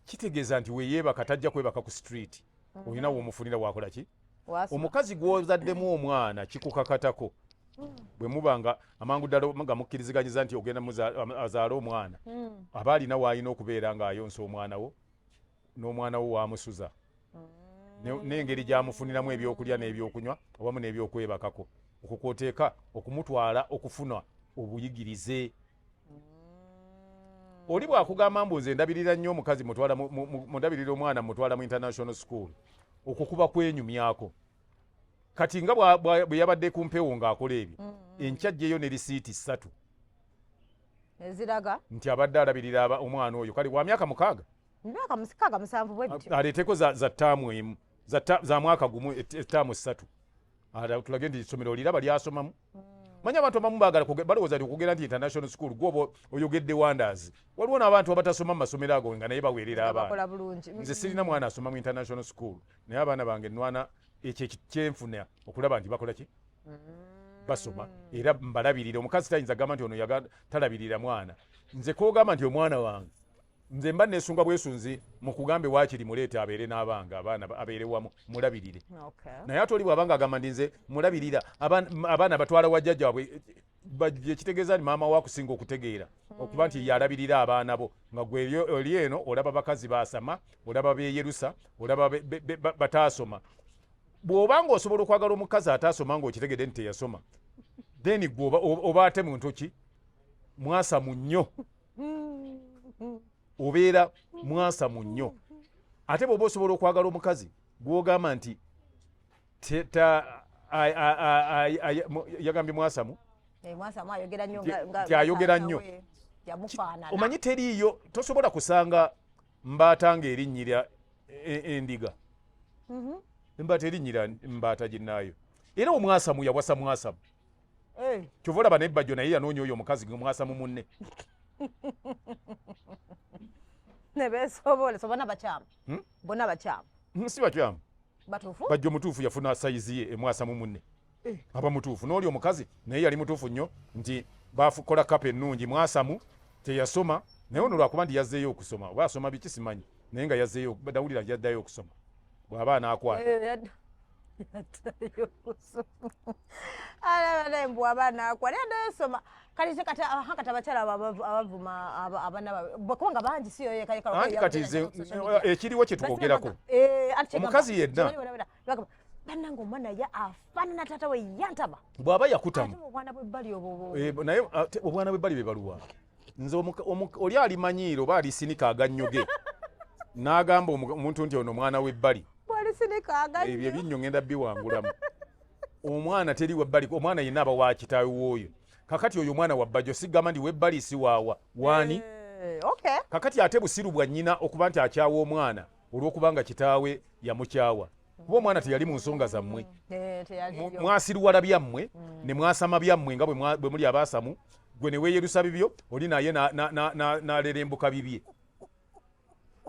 Kitegeeza nti we yeebaka tajja kwebaka ku street. Olina w'omufunira wakola ki? Omukazi gw'ozaddemu omwana kikukakatako. Bwe muba nga amangu ddala nga mukkiriziganyiza nti ogenda azaale omwana, aba alina w'alina okubeera ng'ayonsa omwana wo n'omwana wo w'amusuza. N'engeri gy'amufuniramu ebyokulya n'ebyokunywa awamu n'ebyokwebakako. Okwo kw'oteeka okumutwala okufuna obuyigirize. Oli bw'akugamba mbu nze ndabirira nnyo omukazi mundabirira omwana mutwala mu international school, okwo kuba kwenyumyako. Kati nga bwe yabadde ku mpewo ng'akola ebyo, enkya ajjeyo ne risiiti 3. Eziraga nti abadde alabirira omwana oyo kale wa myaka 6. Myaka 6 7 bwe bityo. Aleeteko za ttaamu emu, za mwaka gumu, ettaamu 3. Tulage nti essomero oliraba lyasomamu. Manyi abantu abamu baagala balowooza nti okugenda nti international school gwe oyogedde wonders. Waliwo n'abantu abatasoma mu masomero ago nga naye baweerera abaana. Nze sirina mwana asoma mu international school, naye abaana bange nnwana ekyo kyenfuna okulaba nti bakola ki? Basoma era mbalabirira. Omukazi tayinza kugamba nti ono talabirira mwana. Nze k'ogamba nti omwana wange, nze mba neesunga bwesunzi mukugambe waakiri muleete abeere n'abange, abaana abeere wamu mulabirire. Naye ate oli bw'abanga agamba nti nze mulabirira abaana batwala wa jjajja waabwe, ekitegeeza nti maama we akusinga okutegeera okuba nti yalabirira abaana bo, nga gwe oli eno olaba bakazi baasama, olaba beeyerusa, olaba bataasoma. Bw'oba ng'osobola okwagala omukazi ataasoma ng'okitegedde nti teyasoma, then gwe oba ate muntu ki? Mwasamu nnyo. Obeera mwasamu nnyo. Ate bw'oba osobola okwagala omukazi gw'ogamba nti Yagambye mwasamu. Eh, mwasamu ayogera nnyo. Nti ayogera nnyo. Omanyi teriiyo, tosobola kusanga mbaata ng'erinnyira endiga. Embaata erinnyira mbaata ginnaayo. Era omwasamu yawasa mwasamu. Kyova olaba nebbajjo naye yanoonya oyo omukazi mwasamu munne. Nebesobola. So bonna bakyamu? Hmm? Bonna bakyamu? Si bakyamu. Batuufu. Bajjo mutuufu, yafuna sayizi ye emwasamu munne. Aba mutuufu. N'oli omukazi naye yali mutuufu nnyo nti bafukola kapa ennungi. Mwasamu teyasoma, naye ono lwakuba nti yazzeeyo okusoma, oba asoma biki simanyi, naye nga yazzeeyo, dawulira yaddayo okusoma bw'aba anaakwata. Yaddayo okusoma, alaba naye mbu aba anaakwata, yaddayo osoma. Kati kati aha, kati abakyala abavuma abaana baabwe, kubanga bangi, si yoyo. Anti kati nze ekiriwo kye twogerako, omukazi yenna Bannange, omwana ye afaanana taata we, yantaba. Bw'aba yakutamu. Ate obwana bw'ebbali obwo. Naye ate obwana bw'ebbali bwe baluwa? Nze oli alimanyiira oba alisinika agannyo ge n'agamba omuntu nti ono omwana w'ebbali. Bwalisinika agannyo. Ebyo ebinnyo ngenda biwangulamu. Omwana teri webbali, omwana yenna aba wa kitaawe w'oyo. Kakati oyo omwana wa Bajjo, sigamba nti webbali si waawa waani. Kakati ate busiru bwa nnyina okuba nti akyawa omwana olw'okubanga kitaawe yamukyawa, kuba omwana teyali mu nsonga zammwe. Teyaliyo. Mwasiruwala byammwe ne mwasama byammwe nga bwe muli abaasamu. Gwe ne weeyerusa bibyo, oli naye n'alerembuka bibye.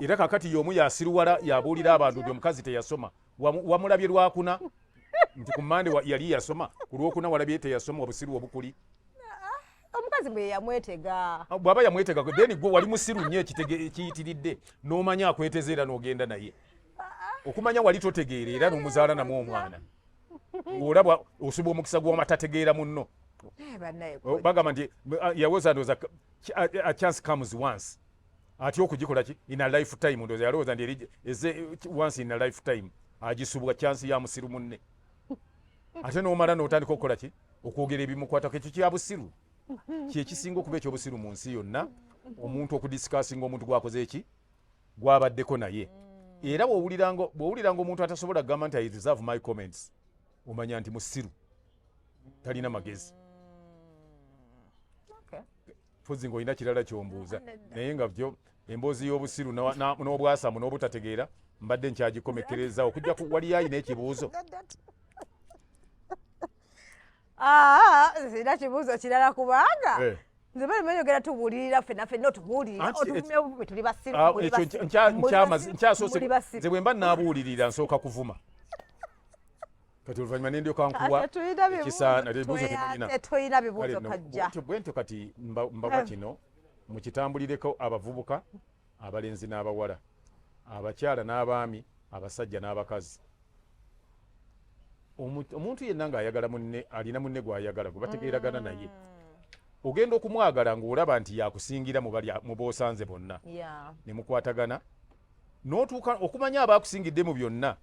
Era kakati y'omu yasiruwala yabuulira abantu nti omukazi teyasoma. Wamulabye lwakuna nti ku Mande yali yasoma, ku Lwokuna walabye teyasoma. Obusiru obukuli. Omukazi bwe yamwetega. Ah, bw'aba yamwetega, then gwe wali musiru nnyo ekiyitiridde n'omanya akweteze era n'ogenda naye. Okumanya wali totegeera, era n'omuzaala namu omwana, ng'olaba osuba omukisa gw'amatategeera munno. Bannaye. Oh, bagamba nti yawooza ndowooza a chance comes once, atya okugikola ki in a lifetime. Ndowooza yalowooza nti eze once in a lifetime, agisubwa chance ya musiru munne, ate n'omala n'otandika okukola ki, okwogera ebimukwatako. Ekyo kya busiru, kyekisinga okuba ekyobusiru mu nsi yonna, omuntu okudiscussinga omuntu gwakoze eki, gwabaddeko naye. Era bw'owuliranga omuntu atasobola kugamba nti "I reserve my comments," omanya nti musiru, talina magezi. Mpozi ng'olina kirala kyombuuza, naye nga byo emboozi y'obusiru n'obwasamu n'obutategeera mbadde nkyagikomekereza okujja waliyo ayina ekibuuzo. Aa, sirina kibuuzo kirala kubanga nze bali mayogera, tubuulirira ffenna ffenna, otubuulirira, otuvumya obuvumi, tuli basiru. Ah, Muli ekyo basiru, muli basiru, nkyasoose. muli basiru. Nze bwe mba naabuulirira nsooka kuvuma, kati oluvannyuma ne ndyoka nkuwa Ate tulina bibuuzo, ekisaana. Ebibuuzo temulina. Tetulina bibuuzo. Kale nno, Kajja. bwentyo kati mbawa kino mukitambulireko, abavubuka abalenzi n'abawala, abakyala n'abaami, abasajja n'abakazi. Omuntu yenna ng'ayagala munne, alina munne gw'ayagala gwe bategeeragana naye, ogenda okumwagala ng'olaba nti yakusingira mu bali mu b'osanze bonna, ne mukwatagana n'otuuka okumanya abaakusingidde mu byonna,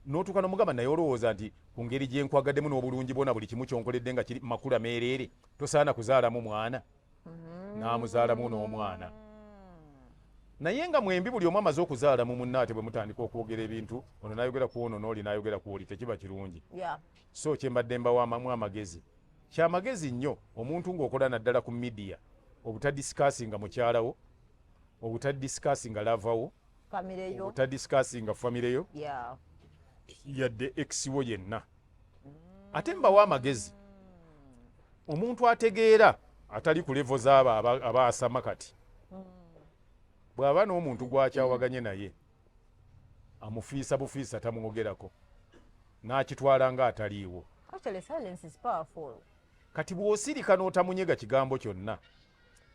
n'otuuka n'omugamba, naye olowooza nti ku ngeri gye nkwagaddemu n'obulungi bwona, buli kimu kyonkoledde nga kiri makula meereere, tosaana kuzaalamu mwana? N'amuzaalamu n'omwana, naye nga mwembi buli omu amaze okuzaala mu munne, ate bwe mutandika okwogera ebintu, ono n'ayogera ku ono n'oli n'ayogera ku oli, tekiba kirungi. So kyembadde mbawaamamu amagezi, kyamagezi nnyo omuntu ng'okola naddala ku media obutadiscussinga mukyalawo, obutadiscussinga lover wo, Famire yo. Obutadiscussinga famire yo, yadde ex wo yenna. Ate mbawa amagezi, omuntu ategeera atali ku level z'abo abaasama kati, bw'aba n'omuntu gwakyawaganye naye, amufiisa bufiisa, tamwogerako, n'akitwala nga ataliiwo. Actually, silence is powerful. Kati bw'osirika n'otamunyega kigambo kyonna,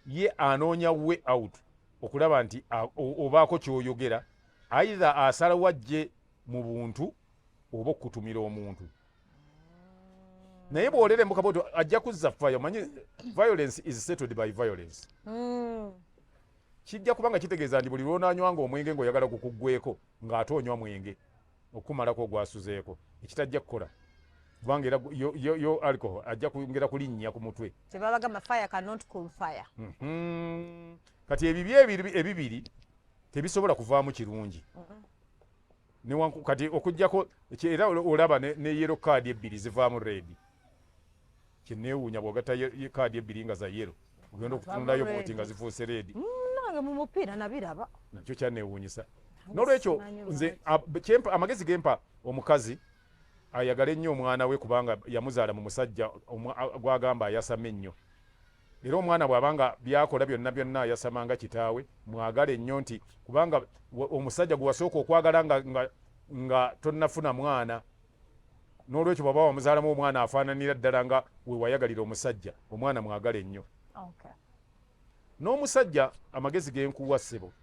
ye anoonya way out okulaba nti obaako ky'oyogera, either asalawo ajje mu buntu oba okukutumira omuntu. Naye bw'olerembuka bwotyo, ajja kuzza fire. Omanyi violence is settled by violence. Kijja kubanga kitegeeza nti buli lw'onaanywanga omwenge ng'oyagala gukuggweko, ng'ate onywa mwenge okumalako ogwasuzeeko, ekitajja kukola, kubanga era yo alcohol ajja kwongera kulinnya ku mutwe. Kyebabagamba, fire cannot cool fire. Kati ebibi ebibiri tebisobola kuvaamu kirungi. Kati okuggyako era olaba ne yellow card ebbiri zivaamu red. Kyenneewuunya, bw'ogatta kaadi ebbiri nga za yellow, ogenda okutunulayo bwoti nga zifuuse red. Nange mu mupiira nabiraba. Nakyo kyanneewuunyisa. N'olwekyo nze amagezi gempa omukazi, ayagale nnyo omwana we, kubanga yamuzaala mu musajja gwagamba ayasama ennyo. Era omwana bw'abanga byakola byonna byonna ayasama nga kitaawe, mwagale nnyo, nti kubanga omusajja gwe wasooka okwagala nga tonnafuna mwana. N'olwekyo bw'aba wamuzaalamu omwana afaananira ddala nga we wayagalira omusajja, omwana mwagale nnyo. N'omusajja, amagezi genkuwa, ssebo,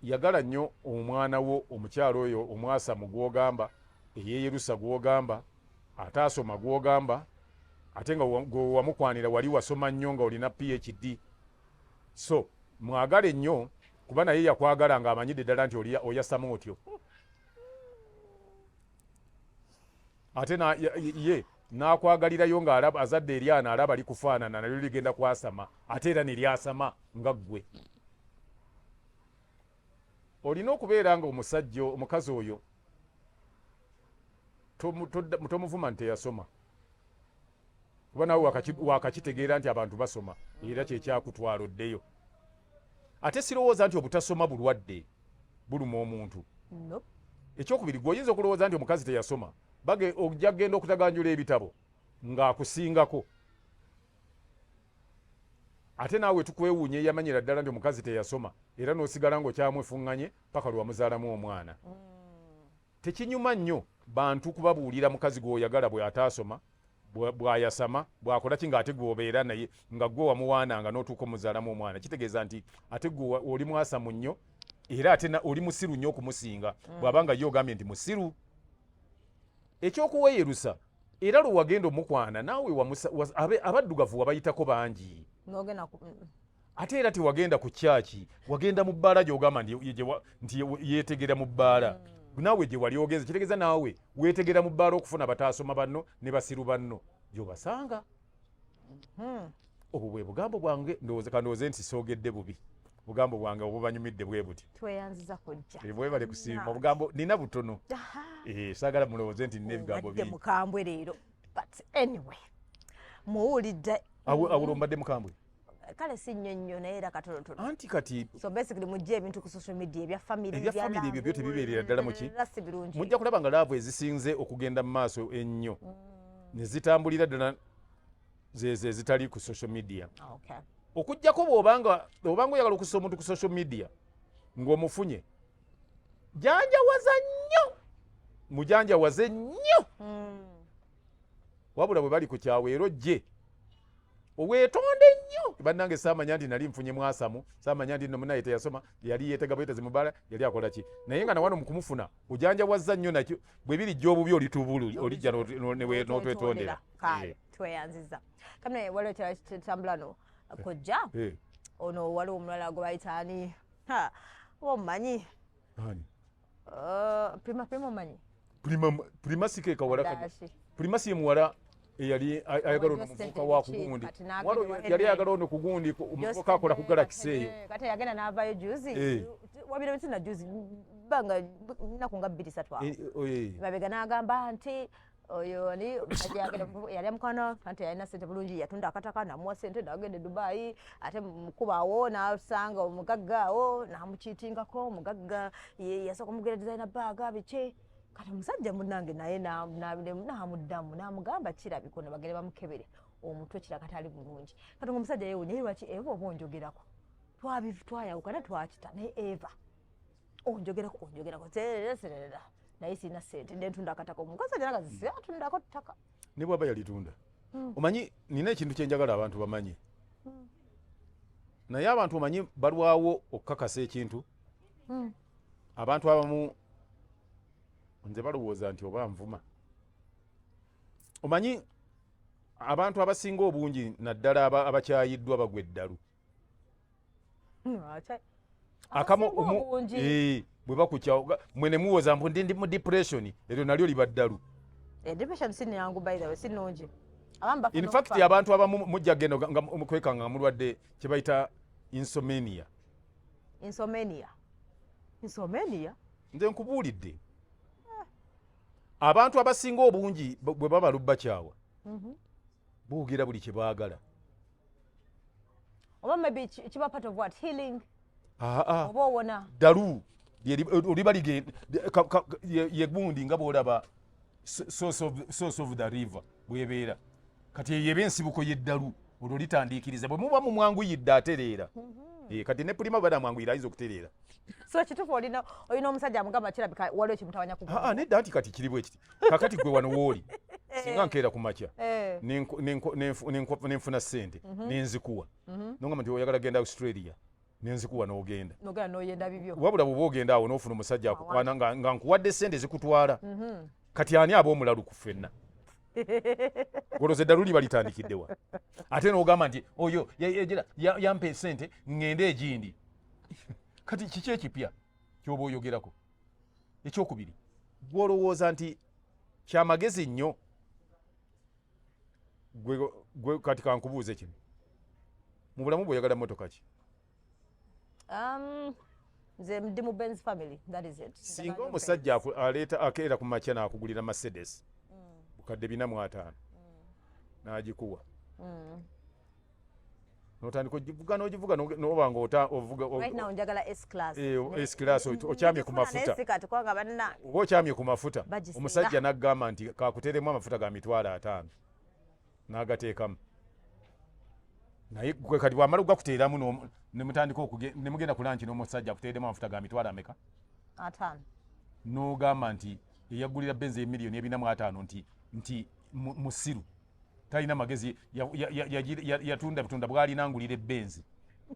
yagala nnyo omwana wo. Omukyalo oyo omwasamu gw'ogamba eyeeyerusa, gw'ogamba ate asoma, gw'ogamba ate nga gwe wamukwanira wali wasoma nnyo nga olina PhD, so mwagale nnyo, kuba naye yakwagala ng'amanyidde ddala nti oyasama otyo. Ate ye n'akwagalirayo ng'alaba azadde eryana, alaba likufaanana, nalyo ligenda kwasama, ate era ne lyasama nga ggwe. Olina okubeera nga omusajja, omukazi oyo tomuvuma nti teyasoma, kuba nawe wakakitegeera nti abantu basoma, era kyekyakutwala oddeyo. Ate sirowooza nti obutasoma bulwadde buluma omuntu. Ekyokubiri, gwe oyinza okulowooza nti omukazi teyasoma, bage ojja kugenda okutaganjula ebitabo ng'akusingako. Ate naawe tukwewuunya eyamanyira ddala nti omukazi teyasoma, era n'osigala ng'okyamwefuŋŋanye paka lwe wamuzaalamu omwana. Tekinyuma nnyo bantu kubabuulira mukazi gw'oyagala bwe ataasoma, bw'ayasama, bw'akola ki, ng'ate gw'obeera naye nga gwe wamuwaananga n'otuuka omuzaalamu omwana. Kitegeeza nti ate gwe oli mwasamu nnyo, era ate oli musiru nnyo okumusinga, bw'aba nga ye ogambye nti musiru. Ekyokuweeyerusa, era lwe wagenda omukwana naawe abaddugavu wabayitako bangi, ate era tewagenda ku kyaki, wagenda mu bbaala gy'ogamba nti yeetegera mu bbaala. Naawe gye wali ogenze, kitegeeza naawe weetegera mu bbaala okufuna bataasoma banno ne basiru banno gy'obasanga. Obwo bwe bugambo bwange. Ndowooza kandowooze nti soogedde bubi, bugambo bwange obubanyumidde bwe buti. Tweyanziza kujja. Bwebale kusiima. Obugambo nina butono, saagala mulowooze nti nina ebigambo bingi. Mukambwe leero, but anyway, muwulidde. Awulo mbadde mukambwe? Kale si nnyo nnyo, naye era katonotono. Anti kati So basically mujje ebintu ku social media ebya family. Ebya family ebyo byo tebibeerera ddala muki. Si birungi. Mujja kulaba nga love ezisinze okugenda mu maaso ennyo ne zitambulira ddala zezo ezitali ku social media, okuggyako bw'obanga obanga oyagala okussa omuntu ku social media ng'omufunye, janjawaza nnyo, mujanjawaze nnyo. Wabula bwe bali ku kyawe, era ojje oweetonde nnyo: "Bannange, saamanya nti nali nfunye mwasamu, saamanya nti nno munaye teyasoma, yali yeetega bwetezi mubala, yali akola ki." Naye nga nawano mukumufuna ojanjawaza nnyo, nakyo bwe birijja obubi olitubulu olijja n'otwetondera. Kale, tweyanziza. Kamne waliwo ekirala kitambula no kojja. Ono waliwo omulala gwe bayita ani, oba omumanyi? Prima, Prima omanyi? Prima si ke kawala? Prima si ye muwala eyali ayagala ono muvubuka wa kugundi? Yali ayagala ono kugundi, omuvubuka akola ku Galaxy eyo. Kati yagenda n'avaayo juzi, wabira nti na juzi, banga nnaku nga 2, 3 awo mabega, n'agamba nti oyo ani yali mukwano, anti yalina sente bulungi, yatunda akataka namuwa sente nagenda e Dubai, ate mukubawo nasanga omugagga awo namukitingako. Omugagga yasooka omugera designer bag, biki. Kati omusajja munange naye namuddamu namugamba kirabika ono bagere bamukebere omutwe, kiraka tali bulungi. Kati nga omusajja yewunya, ye lwaki eva oba onjogerako? Twayawukana, twakita, naye eva onjogerako, onjogerako, naye sirina sente, nentunda akataka. Omukazi ajanaga atundako ttaka. Ne bwaba yalitunda, omanyi nina ekintu kyenjagala abantu bamanye, naye abantu omanyi balwawo okukakasa ekintu. Abantu abamu nze balowooza nti oba nvuma. Omanyi abantu abasinga obungi, naddala abakyayiddwa, bagwa eddalu. Akamu bwe bakukyawo, mwe ne muwoza mbu ndi mu depression, eryo nalyo liba ddalu. Eh, depression si nyangu, by the way, si nnungi. In fact, abantu abamu mujja genda nga mukweka nga mulwadde kye bayita insomnia. Insomnia, insomnia. Nze nkubuulidde, abantu abasinga obungi bwe baba lubbakyawa, boogera buli kye baagala. Oba maybe kiba part of what, healing? Aa. Oba owona. Ddalu liba ye gundi nga bw'olaba source of the river bwebeera. Kati eyo eba ensibuko y'eddalu, olwo litandiikiriza bwe muba mumwanguyidde atereera. Eh, kati ne pulima bwe banamwanguyira ayinza okutereera. So kituufu olina omusajja amugamba kirabika waliwo ekimutawanya ku Aa, nedda, anti kati kiri bwe kiti. Kakati gwe wano wooli, singa nkeera ku makya nenfuna ssente nenzikuwa, nongamba nti oyagala genda Australia, nenzikuwa n'ogenda. Nogenda noyenda bibyo. Wabula bw'oba ogenda awo n'ofuna omusajja akukwana nga nkuwadde ssente zikutwala, kati ani aba omulalu ku ffenna? Olowooza eddalu liba litandikiddewa? Ate n'ogamba nti oyo yampa esente ŋŋende egindi. Kati kiki ekipya kyoba oyogerako? Ekyokubiri, gw'olowooza nti kyamagezi nnyo gwe kati kankubuuze kino: mu bulamu bw'oyagala motoka ki? Nze ndi mu Benz family, that is it. Singa omusajja aleeta akeera ku makya n'akugulira Mercedes 405,000 n'agikuwa, n'otandika ogivuga n'ogivuga n'oba nga ovuga Right now njagala S class. Eh, S class, okyamye ku mafuta. Kati kubanga banna Oba okyamye ku mafuta, Bagisinga. omusajja n'agamba nti kakuteremu amafuta ga 50,000 n'agateekamu, naye gwe kati bwamala ogakuteeramu ne mutandika ne mugenda ku lunch n'omusajja akuteeremu amafuta ga mitwalo ameka? 50. N'ogamba nti eyagulira Benz emiliyoni 450 nti musiru, talina magezi, yatunda butunda bwalina ngulira ebbenzi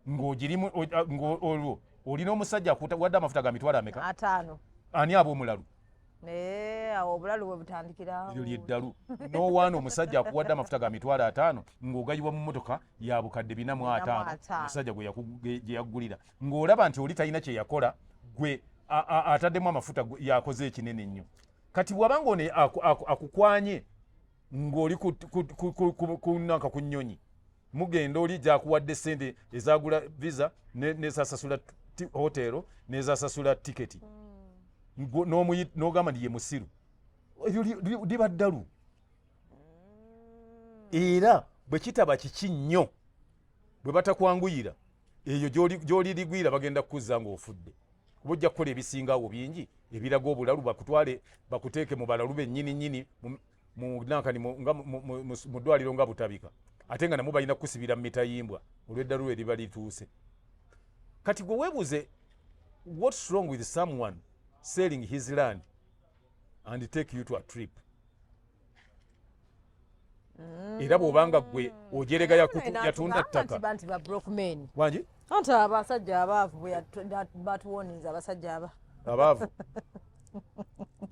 ng'ogirimu ng'olwo olina omusajja wadde amafuta ga mitwalo ameka? 50. Ani aba omulalu? Naye awo obulalu bwe butandikira. Eryo lyeddalu n'owaana omusajja akuwadde amafuta ga 50,000 ng'ogayiwa mu mmotoka ya 450,000. 450. Omusajja gye yaggulira ng'olaba nti oli talina kye yakola, gwe ataddemu amafuta yakoze ekinene ennyo. Kati bw'abanga ono akukwanye ng'oli ku nanka ku nnyonyi mugenda, oli gyakuwadde sente ezagula visa nezasasula hotero nezasasula tiketi, n'ogamba nti ye musiru, eryo liba ddalu. Era bwe kitaba kiki nnyo bwe batakwanguyira, eyo gy'olirigwira bagenda kukuzza ng'ofudde, kuba ojja kukola ebisingawo bingi ebiraga obulalu, bakutwale bakuteeke mu balalu bennyini nnyini mu nankani nga mu ddwaliro nga Butabika, ate nga namwe balina kukusibira mu mitayimbwa olw'eddalu eriba lituuse. Kati gwe weebuuze, what's wrong with someone selling his land and take you to a trip? Era bw'obanga gwe ojerega yatunda ttaka. Nti ba broke men. Wangi? Anti abasajja abaavu bwe batuwoninza abasajja aba Abaavu,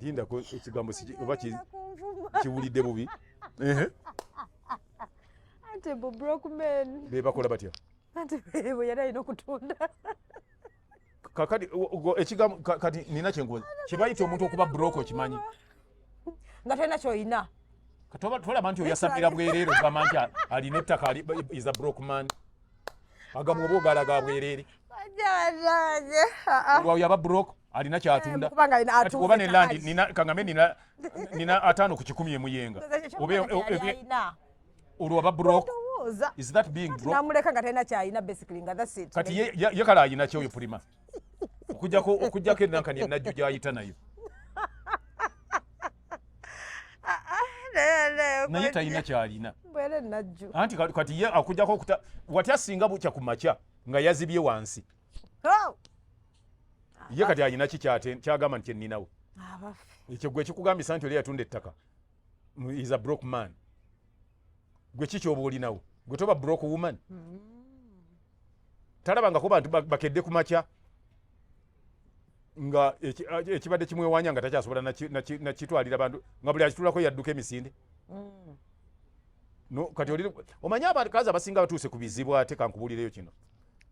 lindako, ekigambo oba kiwulidde bubi. Ehe. Anti bu broke men. Be bakola batya? Anti bwe yali alina okutunda. Kakati ekigambo kati nina kyenkubuza, kyebayita omuntu okuba broke okimanyi? Nga talina kyoyina. Kati tolaba nti oyasamira bwereere, ogamba nti alina ettaka is a broke man, agamba oba ogalaga bwereere. Olwawo yaba broke alina kyatunda. Kubanga alina Kati atunze oba ne ettaka land lye. Nina kangambe nina 50% emuyenga. Oba alina olwo aba broke? Ndowooza. Is that being broke? Namuleka nga talina kyalina, basically nga that's it. Kati ye kale ayina ki oyo pulima, okujjako enankani enajju gyayita nayo, naye talina kyalina. Mbwere najju. Anti kati ye akujjako okuta watya singa bukya ku makya nga yazibye wansi? Oh! Ye kati alina ki kyagamba nti enninawo? Abaffe. Ekyo gwe kikugambisa nti oli yatunda ettaka is a broke man. Gwe ki kyoba olinawo? Gwe toba broke woman? Talabangako bantu bakedde ku makya nga ekibadde kimwewanya nga takyasobola nakitwalira bantu, nga buli akitulako yadduka emisinde? No, kati oli omanyi abakazi abasinga batuuse ku bizibu. Ate kankubuulireyo kino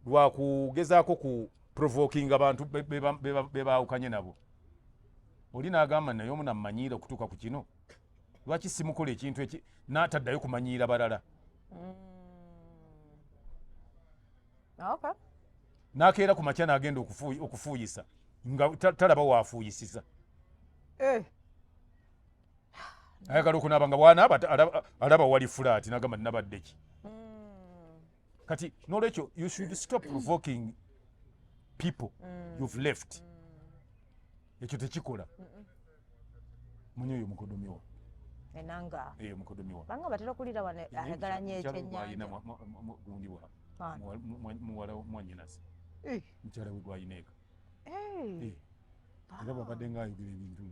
lwakugezaako ku provoking abantu be baawukanye nabo. Oli n'agamba, naye omu nammanyiira okutuuka ku kino, lwaki simukola ekintu eki n'ataddayo kumanyiira balala? N'akeera ku makya n'agenda okufuuyisa. Nga talaba waafuuyisiza. Eh. Ayagala okunaaba nga bwanaaba alaba wali fulaati nagamba nabadde ki. Kati nolwekyo you should stop provoking people you've left. Ekyo tekikola. Munye oyo mukodomiwa. Enanga. Eyo mukodomiwa. Banga batera okulira wano ayagala nnyo ekyennyanja. Gundi wa muwala mwanyinaze. Eh. Mukyala we gwalina eka. Eh. Eh. Era bwabadde ng'ayogera ebintu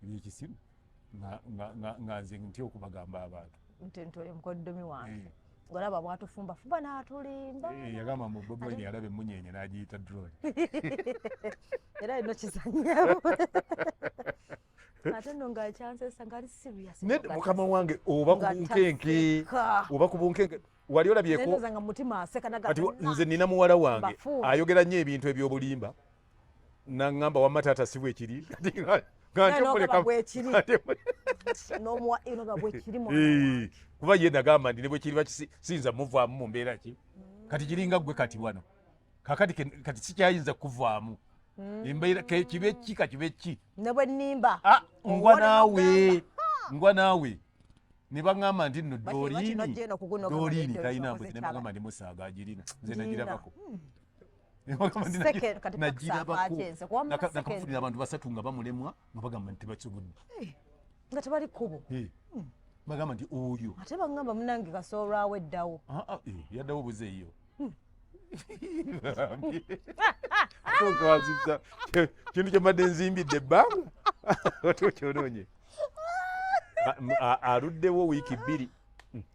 ebyekisiru nga nze ntya okubagamba abantu. Nti oyo mukodomi wange. Ng'olaba bw'atufumba fumba n'atulimba. Yagamba mu Bobi Wine yalaba emmunyeenye n'agiyita drone. Era alina okizannyamu. Ate nno nga kyansesa ng'ali serious. Mukama wange oba ku bunkenke. Oba ku bunkenke. Wali olabyeko. Nendowooza nga mutima aseka naga. Kati nze nina muwala wange ayogera nnyo ebintu eby'obulimba. Naŋŋamba wamma taata si bwekiri. Kuba ye nagamba nti ne bwekiriba siyinza muvaamu mu mbeera ki. Kati kiringa ggwe kati wano. Kakati kati sikyayinza kuvaamu. Embeera kibe ki ka kibe ki. Ne bwe nnimba. Ngwa naawe. Ngwa naawe. Ne baŋŋamba nti nno Doreen talina mbuzi ne bagamba ndi musaaga agirina. Nze nagirabako. Nagirabako. Nakafunira abantu basatu nga bamulemwa nga bagamba nti tebakisobodde. Nga tebali kkubo. Bagamba nti oyo. Ate baŋŋamba munnange kasoolwawo eddawo. Yaddawo buze eyo. Ate kintu kye mbadde nzimbidde ebbanga ate okyonoonye. Aluddewo wiiki 2.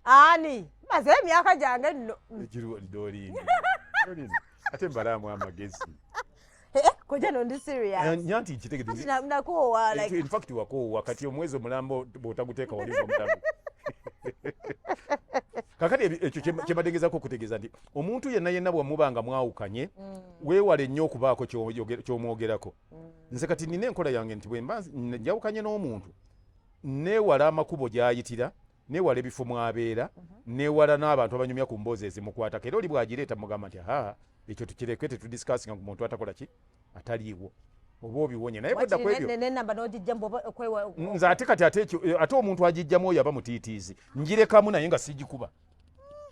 Ani? Maze emyaka gyange nno. Ekiriwo Doreen. Ate mbalaamu amagezi. Kojja no ndi serious. Nyanti nkitegedde. Nakoowa like. In fact wakoowa kati omwezi omulambo bw'otaguteeka wali omulamu. Kakati ekyo kye mbadde ngezaako okutegeeza nti omuntu yenna yenna bw'omuba nga mwawukanye weewale nnyo okubaako ky'omwogerako. Nze kati nina enkola yange nti bwe mba njawukanye n'omuntu neewala amakubo gy'ayitira, neewala ebifo mw'abeera, neewala n'abantu abanyumya ku mboozi ezimukwatako. Era oli bw'agireeta mugamba nti ha ekyo tukireke tetudiscussinga ku muntu atakola ki ataliiwo oba obiwonye. Naye bwedda ku ebyo nze ate kati ate ekyo ate omuntu agijjamu oyo aba mutiitiizi njirekamu naye nga sigikuba.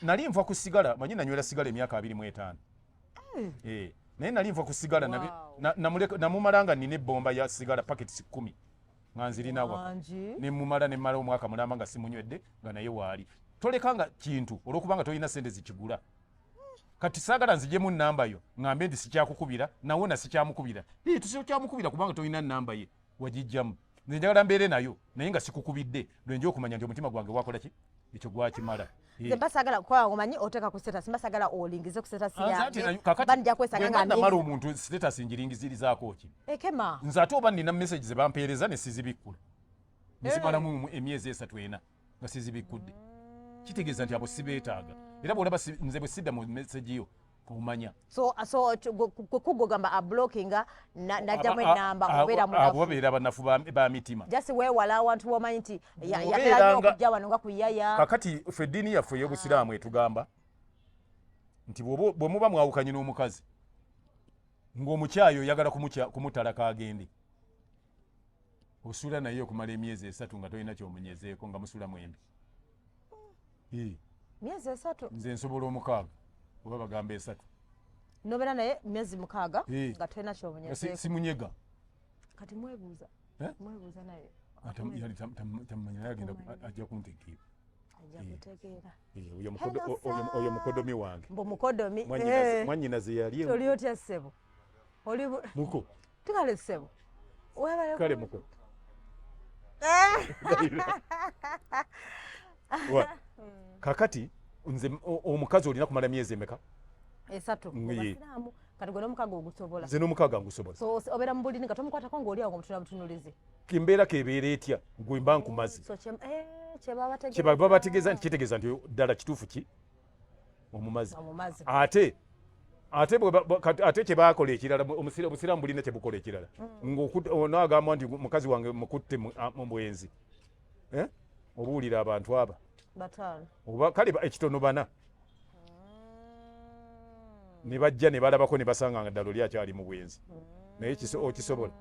Nali nva ku sigala, manyi nanywera sigala emyaka 25. Naye nali nva ku sigala namumala nga nina ebbomba ya sigala paketi 10 nga nzirina waka. Ne mumala ne mmala omwaka mulamba nga simunywedde nga naye waali. Tolekanga kintu olw'okubanga tolina ssente zikigula. Kati saagala nzijemu nnamba yo ŋŋambe nti sikyakukubira nawona sikyamukubira. Tusikyamukubira kubanga tolina nnamba ye wagijjamu. Nze njagala mbeere nayo naye nga sikukubidde lwe nja okumanya nti omutima gwange wakola ki ekyo gwakimala. Nze mba saagala kukola omanyi oteeka ku status, mba saagala olingize ku status yange. Mba nja kwesanga nga namala omuntu status ngiringizirizaako ki? Ekema. Nze ate oba nina message ze bampeereza ne sizibikkula. Nzimalamu emyezi 3 4 nga sizibikkudde. Kitegeeza nti abo sibeetaaga. Era bw'olaba nze bwe sidda mu message yo omanya. So kugamba ablockinga najjamu ennamba obeera munafu. Abo babeera banafu ba mitima. Just weewala awantu w'omanyi nti yatera nnyo okujja wano nga ku yaya. Kakati ffe eddiini yaffe ey'Obusiraamu etugamba nti bwe muba mwawukanye n'omukazi ng'omukyayi oyagala kumutalaka agende. Osula naye okumala emyezi 3 nga tolina ky'omunyezeeko nga musula mwembi. Myezi 3? Nze nsobola 6 oba bagamba 3. Nobeera naye myezi 6 nga tolina ky'omunyezeeko. Simunyega. Kati mwebuuza. Mwebuuza naye. Yali tamumanyi naye agenda ajja kuntegeera. Ajja kutegeera. Oyo mukodomi wange. Mbu mukodomi. Mwannyinaze yali. Oli otya ssebo? Oli muko. Tukale ssebo. Kale muko. Kakati nze omukazi olina kumala myezi emeka? 3. Obasiraamu kati gwe n'omukago ogusobola. Nze n'omukago ngusobola. So obeera mu buliri nga tomukwatako ng'oli awo ng'omutula butunulizi. Embeera kebeera etya gwe mba nkumaze. So kye baba bategeeza nti kitegeeza nti ddala kituufu ki omumazi. Ate ate kye baakola ekirala obusiraamu bulina kye bukola ekirala. Ng'onaagamba nti mukazi wange mukutte mu bwenzi. Obuwulira abantu aba. 5. Oba kale ekitono 4. Ne bajja ne balabako ne basanga nga ddala oli akyali mu bwenzi. Naye okisobola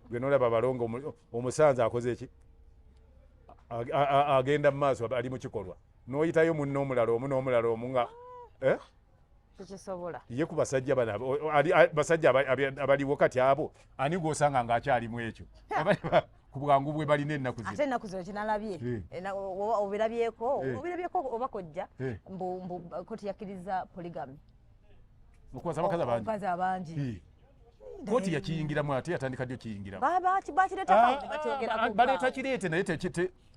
gwe nolaba balongo omusanze akoze eki, agenda mu maaso, ali mu kikolwa, n'oyitayo munno omulala omu n'omulala omu nga, eh? Tekisobola. Ye ku basajja bano basajja abaliwo kati abo, ani gw'osanga ng'akyalimu ekyo? Ku bwangu bwe balina ennaku Ate zino. Ennaku zino kinalabye. Oba obirabyeko? Obirabyeko oba kojja? Mbu koti yakkiriza polygamy. Okuwasa abakazi abangi. Abakazi abangi. Kooti yakiyingiramu, ate yatandika ddi okiyingiramu? Bakireetako bakyogerako. Baleeta kireete, naye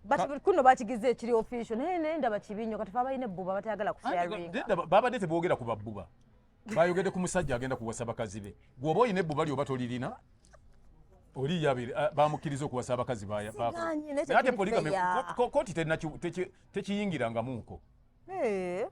But kuno bakigize ekiri official, naye ndaba kibi nnyo. Kati fe abalina ebbuba batayagala kusharinga. Nedda, babadde teboogera ku babbuba, bayogedde ku musajja agenda kuwasa bakazi be. Gweoba olina ebbuba lyoba tolirina, oli bamukkiriza okuwasa abakazi. Sigaanye, naye Naye ate tekiri polygamy, fair. Kooti tekiyingirangamuuko.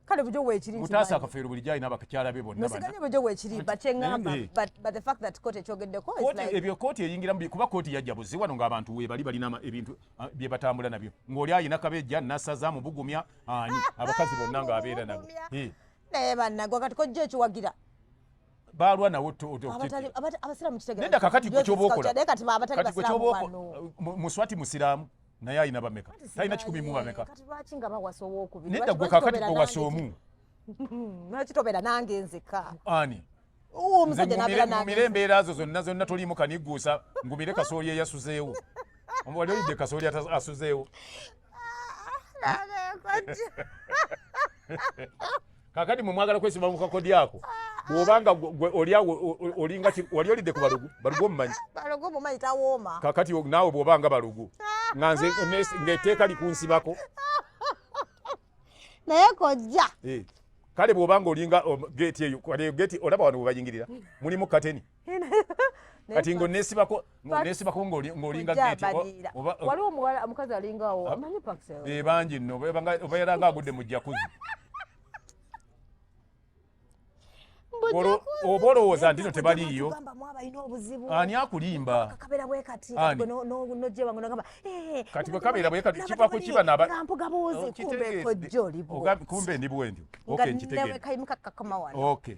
Kale bujo weekiri. Mutaasa Akafeero bulijjo alina abakyala be bonna bana. Nosiganye bujo weekiri, but kyeŋŋamba, but the fact that court ekyogeddeko is Kooti like ebyo kooti eyingiramu, kuba kooti yajja buzi wano ng'abantu weebali balina ebintu bye batambula nabyo, ng'oli ayina kabejja nasaza mubugumya ani abakazi bonna ng'abeera nabo. Mubugumya. Naye bannagwa kati kojja ekiwagira. Baalwa nawo Abasiraamu kitegeera. Nedda, kakati gwe kyoba okola, Naye kati abatali kati gwe basiraamu kyoba bano. Muswati musiraamu, naye ayina bameka? Talina 100 mu bameka? Kati lwaki nga bawasa owokubiri? Nedda, gwe kakati gwe wasa omu. Lwaki tobeera nange nzeka? Ani? Oh, omusajja n'abeera nange. Ngumire embeera zo zonna zonna, toliimu kanigguusa, ngumire kasooli eyasuzeewo. Wali olidde kasooli asuzeewo? Nange kojja. Kakati mwe mwagala kwesiba mu kakodi ako, bw'obanga gwe oli awo olinga wali olidde ku balugu? Balugu omumanyi? Balogo mumanyi, tawooma. Kakati naawe bw'obanga balugu, nga nze ng'etteeka likunsibako. Naye kojja. Kale bw'obanga olinga geeti eyo, kale geeti olaba wano bwe bayingirira mulimu kateni, kati ng'oneesibako ng'olinga Kojja geeti abaliira. Waliwo omuwala, omukazi alingawo, amanyi Paxel. Bangi nno, obeera nga agudde mu jacuzzi. Oba olowooza nti no tebaliiyo. Tugamba mu abalina obuzibu. Ani akulimba? Kabeera bwe kati. Ani? Gwe nojja wange nogamba, "Eh, Kati bwe kabeera bwe kati, kiva ku kiba nga mpuga buuzi, kumbe kojja oli bwo." Kumbe ndi bwe ntyo. Nga Okay, nkitegedde. newe kayimuka kakoma wano. Okay,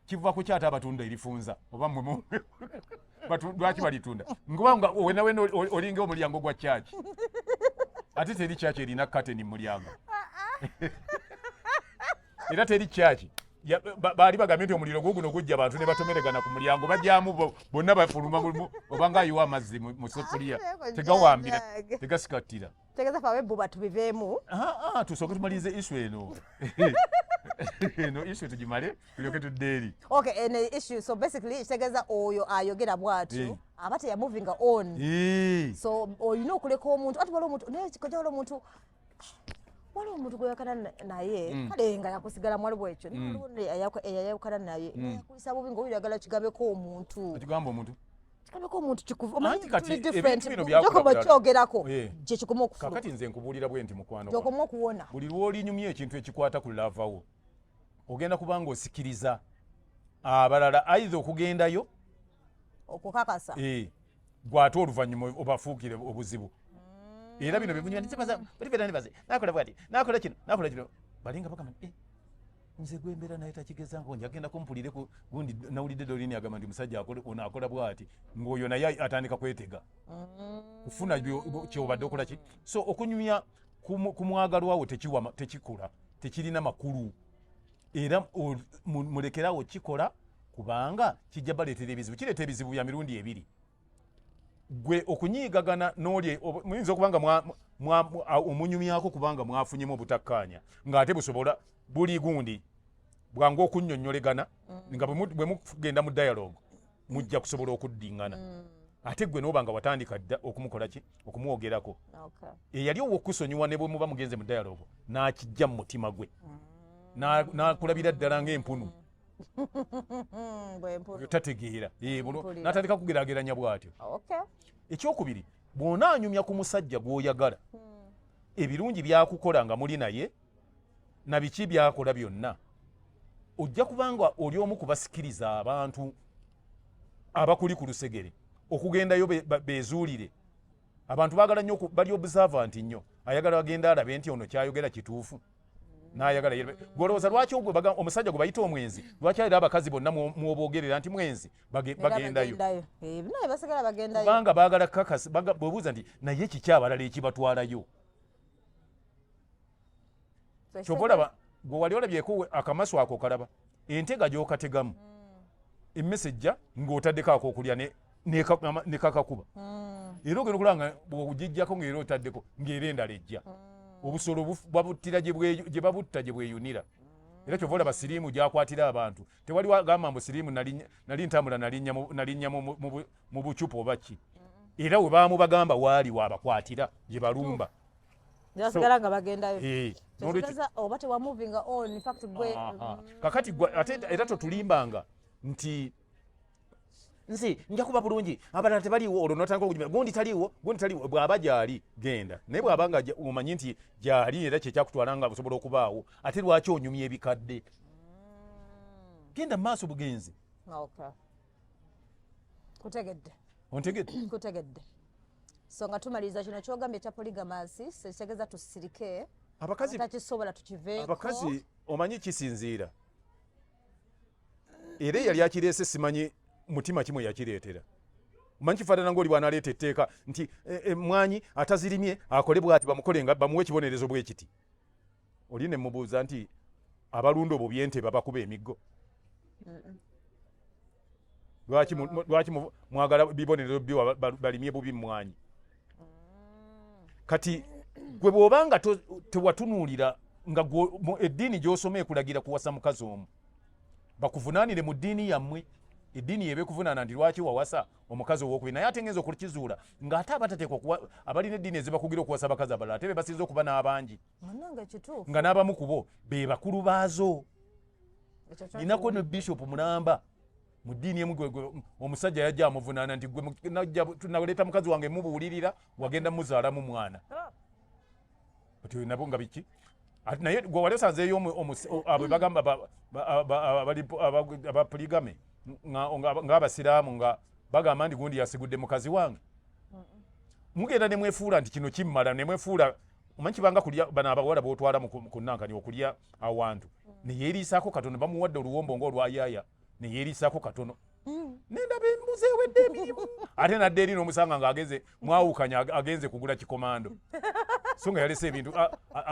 kiva ku kyate abatunda erifunza, oba mmwe lwaki balitunda? Ngubanga wena wena olinga omulyango gwa kyaki, ate teri kyaki erina kateni mu mulyango, era teri kyaki. Baali bagambye nti omuliro guguno gujja, abantu ne batomeregana ku mulyango, bajyamu bonna bafuluma obanga ayiwa amazzi mu sefuliya, tegawambira, tegasikattira. Tegeeza fe ab'ebbuba tubiveemu. Ah, ah, tusooke tumalirize issue eno. Eno issue tugimale, tulyoke tudde eri. Okay, eno issue, so basically kitegeeza oyo ayogera bw'atyo aba teyamovinga on. So olina okuleka omuntu, ati waliwo omuntu, naye kojja, waliwo omuntu gweyakana naye, kale nga yakusigalamu, waliwo ekyo, naye waliwo eyayawukana naye, yakuyisa bubi, ngaoyagala kigabeko omuntu. Ekigamba omuntu. Kigabeko omuntu. Anti kati ebintu bino byakula Gyokoma bulala. kyogerako, gye kikoma okufuluma. Kakati nze nkubuulira bwe nti, mukwano gwange. Gyokoma okuwona. Buli lw'olinyumya ekintu ekikwata ku lover wo, ogenda kubanga osikiriza abalala either okugendayo Okukakasa. Gwate oluvannyuma obafuukire obuzibu. Era bino bivunyuma ntibaza, nakola bwati, nakola kino, nakola kino, balinga bagamba nti, "Eh, nze gwembeera naye takigezanko, njagenda kumpulire ku gundi, nawulidde Dolini agamba nti omusajja ono akola bwati," ng'oyo naye atandika kwetega kufuna kyobadde okola ki. So okunyumya ku mwagalwawo tekikola, tekirina makulu, era mulekerawo kikola, kubanga kijja baleetera ebizibu. Kireeta ebizibu bya mirundi ebiri. Gwe okunyiigagana n'oli, muyinza okuba nga omunyumyako kubanga mwafunyemu obutakkaanya, ng'ate busobola buli gundi bwangu okunnyonnyolegana, nga bwe mugenda mu dialogue mujja kusobola okuddiŋŋana. Ate gwe n'oba nga watandika dda okumukola ki, okumwogerako, eyali ow'okusonyiwa, ne bwe muba mugenze mu dialogue n'akijja mu mutima gwe, n'akulabira ddala ng'empunu. Bwempunu. Tategeera. Mpulira. N'atandika kugeraageranya bw'atyo. Ekyokubiri, bw'onaanyumya ku musajja gw'oyagala, ebirungi byakukola nga muli naye na biki byakola byonna, ojja kubanga oli omu kubasikiriza abantu abakuli ku lusegere okugendayo bezuulire. Abantu baagala nnyo bali observant nnyo, ayagala agenda alabe nti ono kyayogera kituufu. N'ayagala ye. Gwolowooza lwaki ogwe omusajja gwe bayita omwenzi, lwaki era abakazi bonna mwobogerera nti mwenzi Era bagendayo? bagendayo. Eh, naye basigala bagendayo. Kubanga baagala kakasi, bwebuuza nti naye kiki abalala ekibatwalayo? So, Kyova olaba gwe wali olabyeko akamasu ako kalaba entega gy'okategamu, emmese ejja ng'otaddeko ak'okulya ne kakakuba, era ogenda okulaba nga bw'ogiggyako ng'era otaddeko ng'era endala ejja. Obusolo babuttira gye babutta gye bweyunira. Era kyova olaba siriimu gy'akwatira abantu, tewali wagamba mbu siriimu nali ntambula nalinnya mu bucupa oba ki, era we baamubagamba waali waabakwatira gye balumba. Basigala nga bagendayo. Eh, Tekitegeeza oba tewamovinga on, in fact gwe Aha. Kakati gwe ate era totulimbanga nti nze nja kuba bulungi, abalala tebaliiwo, olwo notandika okujumira gundi taliiwo, gundi taliiwo. Bw'aba gyali genda, naye bw'aba nga omanyi nti gyali era kyekyakutwala nga osobola okubaawo, ate lwaki onyumya ebikadde? Genda mu maaso bugenzi. Okay. Kutegedde. Ontegedde? Nkutegedde. So nga tumaliriza kino kyogambye ekya polygamous, kitegeeza tusirike, Abakazi takisobola tukiveeko. Abakazi omanyi kisinziira, era eyali akireese simanyi mutima kimwe yakireetera. Omanyi kifaanana ngaoli bw'anaaleeta etteeka nti emwanyi atazirimye akole bw'ati, bamukole nga bamuwe ekibonerezo bwe kiti. Oli ne mubuuza nti abalunda obubi ente babakuba emiggo lwaki? Lwaki mwagala bibonerezo biwa balimye bubi mmwanyi? Kati gwe bw'obanga tewatunuulira nga eddiini gy'osoma ekulagira kuwasa mukazi omu, bakuvunaanire mu ddiini yammwe, eddiini yeba ekuvunaana nti lwaki wawasa omukazi owokubiri. Naye ate ngenza okukizuula ng'ate abatateekwa abalina eddiini ezibakugira okuwasa abakazi abalala ate be basinza okuba n'abangi. Munnange, kituufu. Nga n'abamu ku bo be bakulu baazo. Ekyo kyo Ninako ne bishop mulamba mu ddiini emu gwe omusajja yajja amuvunaana nti gwe naleeta mukazi wange mubuulirira, wagenda muzaalamu mwana. Ati nabo nga biki? Ati naye gwe wali osanzeeyo abo bagamba aba polygamy ng'abasiraamu nga bagamba nti gundi yasigudde mukazi wange? Mugenda ne mwefuula nti kino kimmala, ne mwefuula omanyi kibanga kulya bano abawala b'otwala ku nankani okulya awantu ne yeeriisaako katono, bamuwadde oluwombo ng'olwayaaya ne yeeriisaako katono, nendaba embuzi ewedde emirimu, ate nadda eri n'omusanga ng'agenze mwawukanya agenze kugula kikomando, so nga yalese ebintu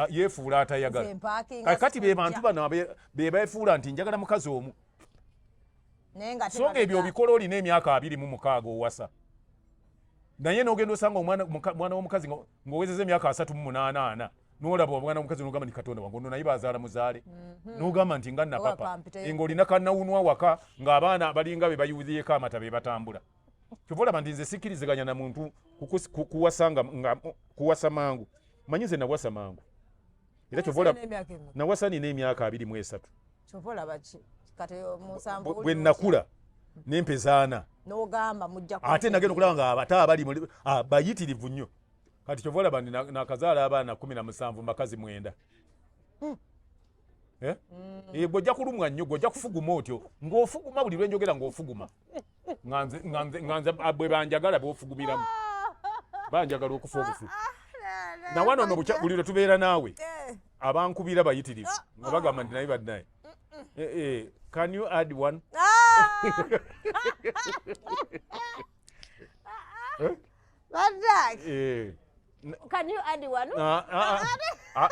yeefuula atayagala. Nze mpaakinga. Kati be bantu bano be beefuula nti njagala mukazi omu, Naye nga so nga ebyo obikola olina emyaka 26 owasa, naye n'ogenda osanga omwana mwana w'omukazi ng'owezeza emyaka 38 ana, n'olaba omwana w'omukazi n'ogamba nti Katonda wange, ono naye bazaala muzaale, n'ogamba nti nga napapa. Kampiteyo. Ng'olina kannawunwa waka ng'abaana balinga be bayuziyeeko amata be batambula. Kyova olaba nti nze sikkiriziganya na muntu kuwasa nga kuwasa mangu. Manyi nze nawasa mangu, era kyova olaba N'emyaka emeka? Nawasa nina emyaka 23. Kyova olaba ki kati 70 Bwe nakula nempezaana. N'ogamba mujja Ate nagenda okulaba nga abato abali bayitirivu nnyo. Kati kyova olaba ndi nakazaala abaana 17, bakazi 9. Eh? Eh, gwe ojja kulumwa nnyo, gwe ojja kufuguma otyo ng'ofuguma buli lwenjogera ng'ofuguma nga nze bwe banjagala bw'ofugumiramu, banjagala okufa obufi. Nawano no buli lwe tubeera naawe abankubira bayitirivu nga bagamba nti naye badnaye, eh, eh, can you add one? Eh? Badak. Eh. Can you add one? Ah, ah, ah.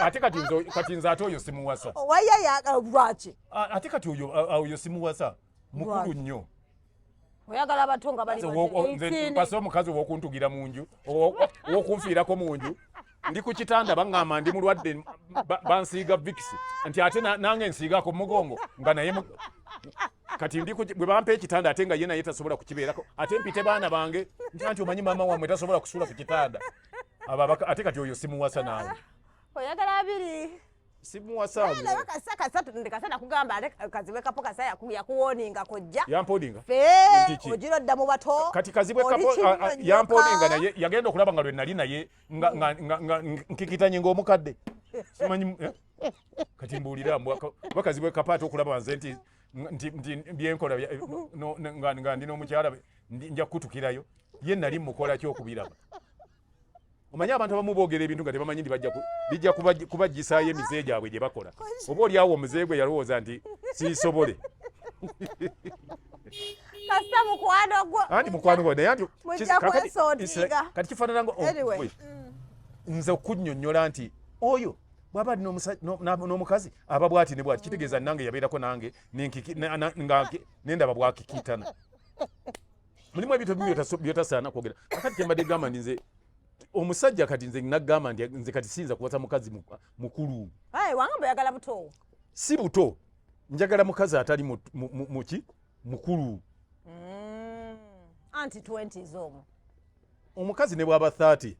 Ate kati nze ate oyo simuwasa. Waya ya lwaki? Ah, ate kati oyo oyo simuwasa, mukulu Lwaki? nnyo. Oyagala abato nga bali Nze bati nze 18. mpasa omukazi ow'okuntugira mu nju, ow'okunfiirako mu nju. Ndi ku kitanda baŋŋamba ndi mulwadde, bansiiga Vicks nti ate nange nsiigako mugongo nga naye kati ndi bwe bampa ekitanda ate nga ye naye tasobola kukibeerako, ate mpite baana bange nti anti omanyi maama wammwe tasobola kusula ku kitanda. Ate kati oyo simuwasa naawe. Oyagala 20. Simuwasa. Naye kasa kasatu ndi kasa nakugamba ate Kazibwe Kapo kasa yakuwoninga kojja. Yamponinga. Fe Nti ki? ogira odda mu bato. Kati Kazibwe Oli Kapo kinyonyoka. yamponinga naye yagenda okulaba nga lwe nali naye nga nkikitanye ng'omukadde simanyi, eh? Kati mbuulira kuba Kazibwe Kapo ate okulaba nze nti byenkola nga ndi n'omukyala nja kukutukirayo ye nali mukola ki okubiraba. Omanyi abantu abamu boogera ebintu nga tebamanyi nti bajja bijja kubajjisaayo emize gyabwe gye bakola. Oba oli awo omuze gwe yalowooza nti siisobole. Kasita mukwano gwo. Anti mukwano gwo naye anti Mujja kwesootinga. Kati kifaanana nga Anyway. Nze okunnyonnyola nti oyo bw'aba ali n'omukazi aba bw'ati ne bw'ati, kitegeeza nange yabeerako nange nga nendaba bw'akikiitana. Mulimu ebintu ebimu byotasaana kwogera. Kakati kyembadde gamba nti nze omusajja kati nze nagamba nti nze kati siyinza kuwasa mukazi mukulu. Aye, wangamba oyagala buto. Si buto, njagala mukazi atali muki mukulu. Anti 20s omwo. Omukazi ne bw'aba 30,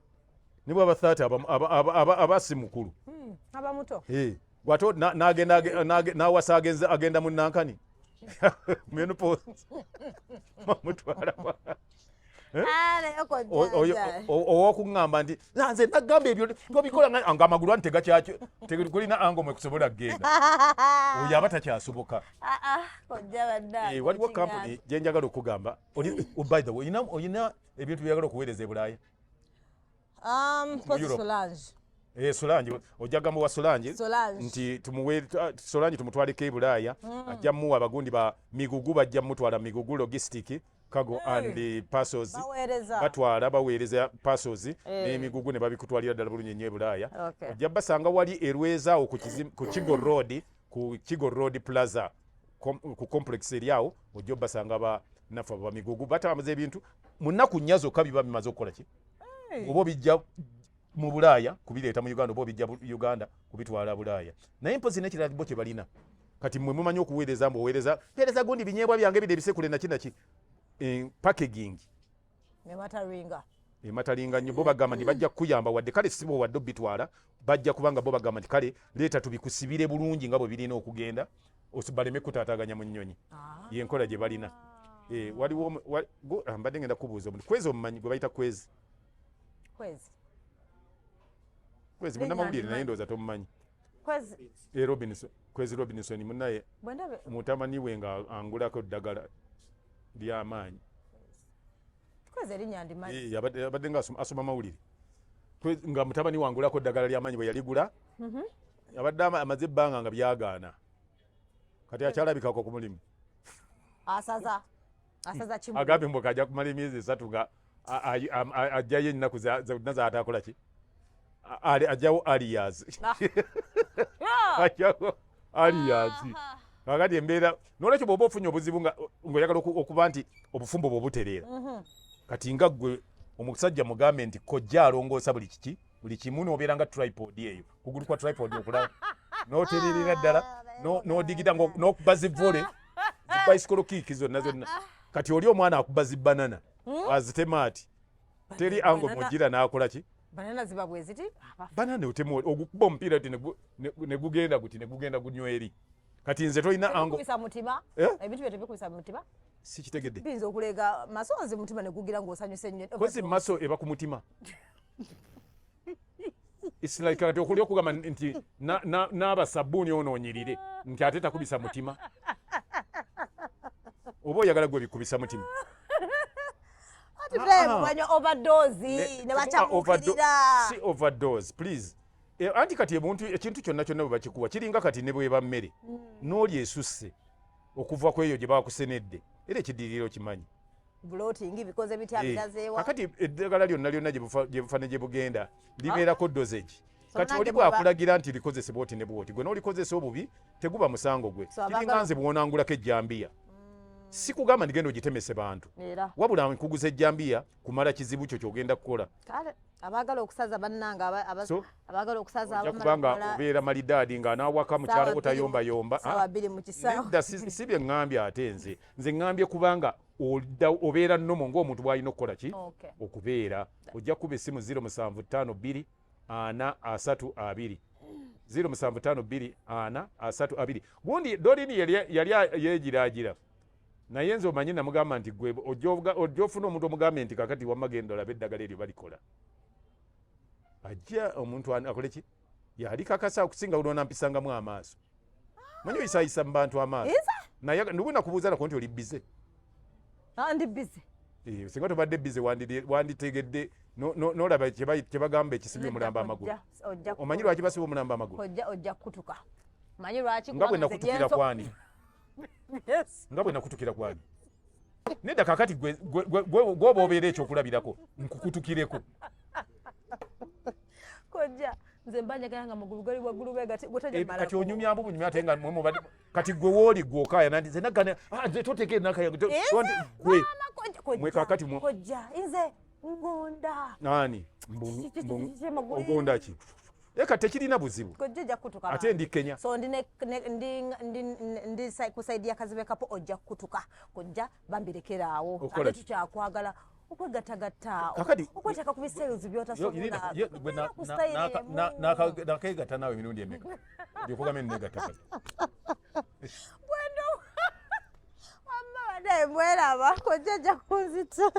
ne bw'aba 30 aba si mukulu. Aba muto. Gw'ate n'awasa agenda mu nankani. Menopause. Bamutwala wa? Ow'okuŋŋamba nti nze nagamba ebyo tobikola nga amagulu anti tegakyakyo, tegulina ango mwe kusobola kugenda. Oyo aba takyasoboka. Kojja bannange, Waliwo okiŋŋamba. Kampuni gye njagala okugamba. Oh, by the way, oyina ebintu by'oyagala okuweereza e Bulaaya? Mpozi Europe. Solange. Solange, ojja gamba wa Solange Solange. nti Solange tumutwaleko e Bulaaya, ajja mmuwa abagundi ba migugu, bajja mutwala migugu logistic cargo and parcels. Baweereza. Batwala, baweereza parcels n'emigugu ne babikutwalira ddala bulungi nnyo e Bulaaya. Ojja basanga wali e Lweza awo ku Kigo Road, ku Kigo Road Plaza, ku complex eri awo, ojja obasanga ba naffe abo bamigugu batambuza ebintu mu nnaku 4 zokka biba bimaze okukola ki? Oba obijja mu Bulaaya kubireeta mu Uganda, oba obijja Uganda kubitwala Bulaaya. Naye mpozi n'ekirala bo kye balina, kati mmwe mumanyi okuweereza, mbu oweereza mpeereza gundi binyeebwa byange bino ebisekule naki naki, packaging Emataringa. Ematalinga nnyo. Bo bagamba nti bajja kukuyamba, wadde kale si bo wadde obitwala, bajja kubanga bo bagamba nti kale leeta tubikusibire bulungi nga bwe birina okugenda, baleme kutaataaganya mu nnyonyi. Yenkola gye balina. Waliwo mbadde ngenda kubuuza omuntu Kwezi, omumanyi gwe bayita Kwezi? Kwezi. Kwezi Linnya munnamawulire, naye ndimanyi. ndowooza tomumanyi. Kwezi. Robinson, Kwezi Robinson munnaye Bwe ndabe- mutabani we nga angulako eddagala ly'amaanyi. Kwezi erinnya ndimanyi. Yabadde nga asoma mawulire. Nga mutabani wangulako eddagala ly'amaanyi bwe yaligula, abadde amaze ebbanga nga byagaana, kati akyalabikako ku mulimu. Asaza. Asaza kimu. Agambye mbu kajja kumala emyezi 3 nga ajjayo ennaku zonna z'ataakola ki? Ajjawo alias. Ajjawo alias. Kakati embeera n'olwekyo bw'oba ofunye obuzibu ng'oyagala okuba nti obufumbo bwe butereera, kati nga ggwe omusajja mugambe nti kojja alongoosa buli kiki, buli kimu, n'obeera nga tripod eyo, kugulu kwa tripod okulaba, n'otererera ddala, n'odigida n'okuba zi volley, zi bicycle kick zonna zonna. Kati oli omwana akuba zi banana, azitema ati teri ango mugira n'akola ki? Banana ziba bwe ziti? Banana otema ogukuba omupiira ti ne gugenda guti, ne gugenda gunywa eri. Kati nze tolina ango. Tebikubisa mutima. Eh? Ebintu bye tebikubisa mutima. Sikitegedde. Biyinza okuleega masonzi mutima ne gugira ng'osanyuse nnyo. Kozi maso eba ku mutima. It's like kati okuli okugamba nti naaba sabbuuni onoonyirire nti ate takubisa mutima. Oba oyagala gwe bikubisa mutima. Ati Brian, banywa overdose, ne bakyamukirira. Si overdose, please. Anti kati ekintu kyonna kyonna bwe bakikuwa kiringa kati ne bweba mmere, n'oli esusse okuva ku eyo gye bakusenedde, era ekiddirira okimanyi. Bloating bikoze bitya, birazeewa? Kakati eddagala lyonna lyonna gye bufa ne gye bugenda libeerako dosage. So Kati nange oli bw'akulagira nti likozese bw'oti ne bw'oti, gwe n'olikozesa obubi, teguba musango gwe. So Kiringa nze bw'onangulako ejjambiya, si kugamba nti genda ogitemese bantu, Era. wabula nkuguza ejjambiya kumala kizibu kyo ky'ogenda kukola. Kale abaagala okusaza bannange, So, abaagala okusaza ojja abamala kubanga okumala obeera malidaadi ng'anaawaka mukyala Ssaawa wo tayombayomba. ssaawa 2 mu kisaawe. Nedda, si bye ŋŋambye. Ate nze ŋŋambye kubanga obeera nnomo ng'omuntu bw'alina okukola ki? Okubeera. Ojja kuba essimu 0752 4 3 2. 0752 4 3 2. Gundi Dolini yali yeegiraagira. Naye nze omanyi namugamba nti gwe ojja ofuna omuntu omugambe nti kakati wamma genda olabe eddagala eryo balikola. Ajja omuntu akole ki? Yali kakasa okusinga olwonampisangamu amaaso. Manyi oyisaayisa mu bantu amaaso. Nze? Naye ndugu nakubuuza nako nti oli busy. Ndi busy. Singa tobadde busy wanditegedde. Nolaba kyebagamba ekisibye omulamba amagulu. Omanyi lwaki basiba omulamba amagulu? Kojja, ojja kukutuka. Manyi lwaki? Nga bwe nakutukira kwani? Nga bwe nakutukira kwani? Nedda, kakati gwoba obeera ekyokulabirako, nkukutukireko. Kojja, nze mba njagala nga magulu gali waggulu bwegati. Kati onyumyambu bunyumya, ate nga mwe kati gwe wooli gwe okaaya nandi nze nagana, ah, nze toteeka enaka gwe mwe kakati. Kojja, nze ngonda. Nani ogonda ki? Eka tekirina buzibu. Kojja, ojja kukutuka. Ate ndi Kenya. So ndi ku side ya Kazibe Kapo. Ojja kukutuka, kojja, bambirekeraawo. Ate tukyakwagala okwegattagatta, okweteeka ku biseeruzi byotasobola. Nakegatta naawe emirundi emeka? Ndikugambe negatta kati. Bwendo wamma, badaye mweraba, kojja ajja kunzita.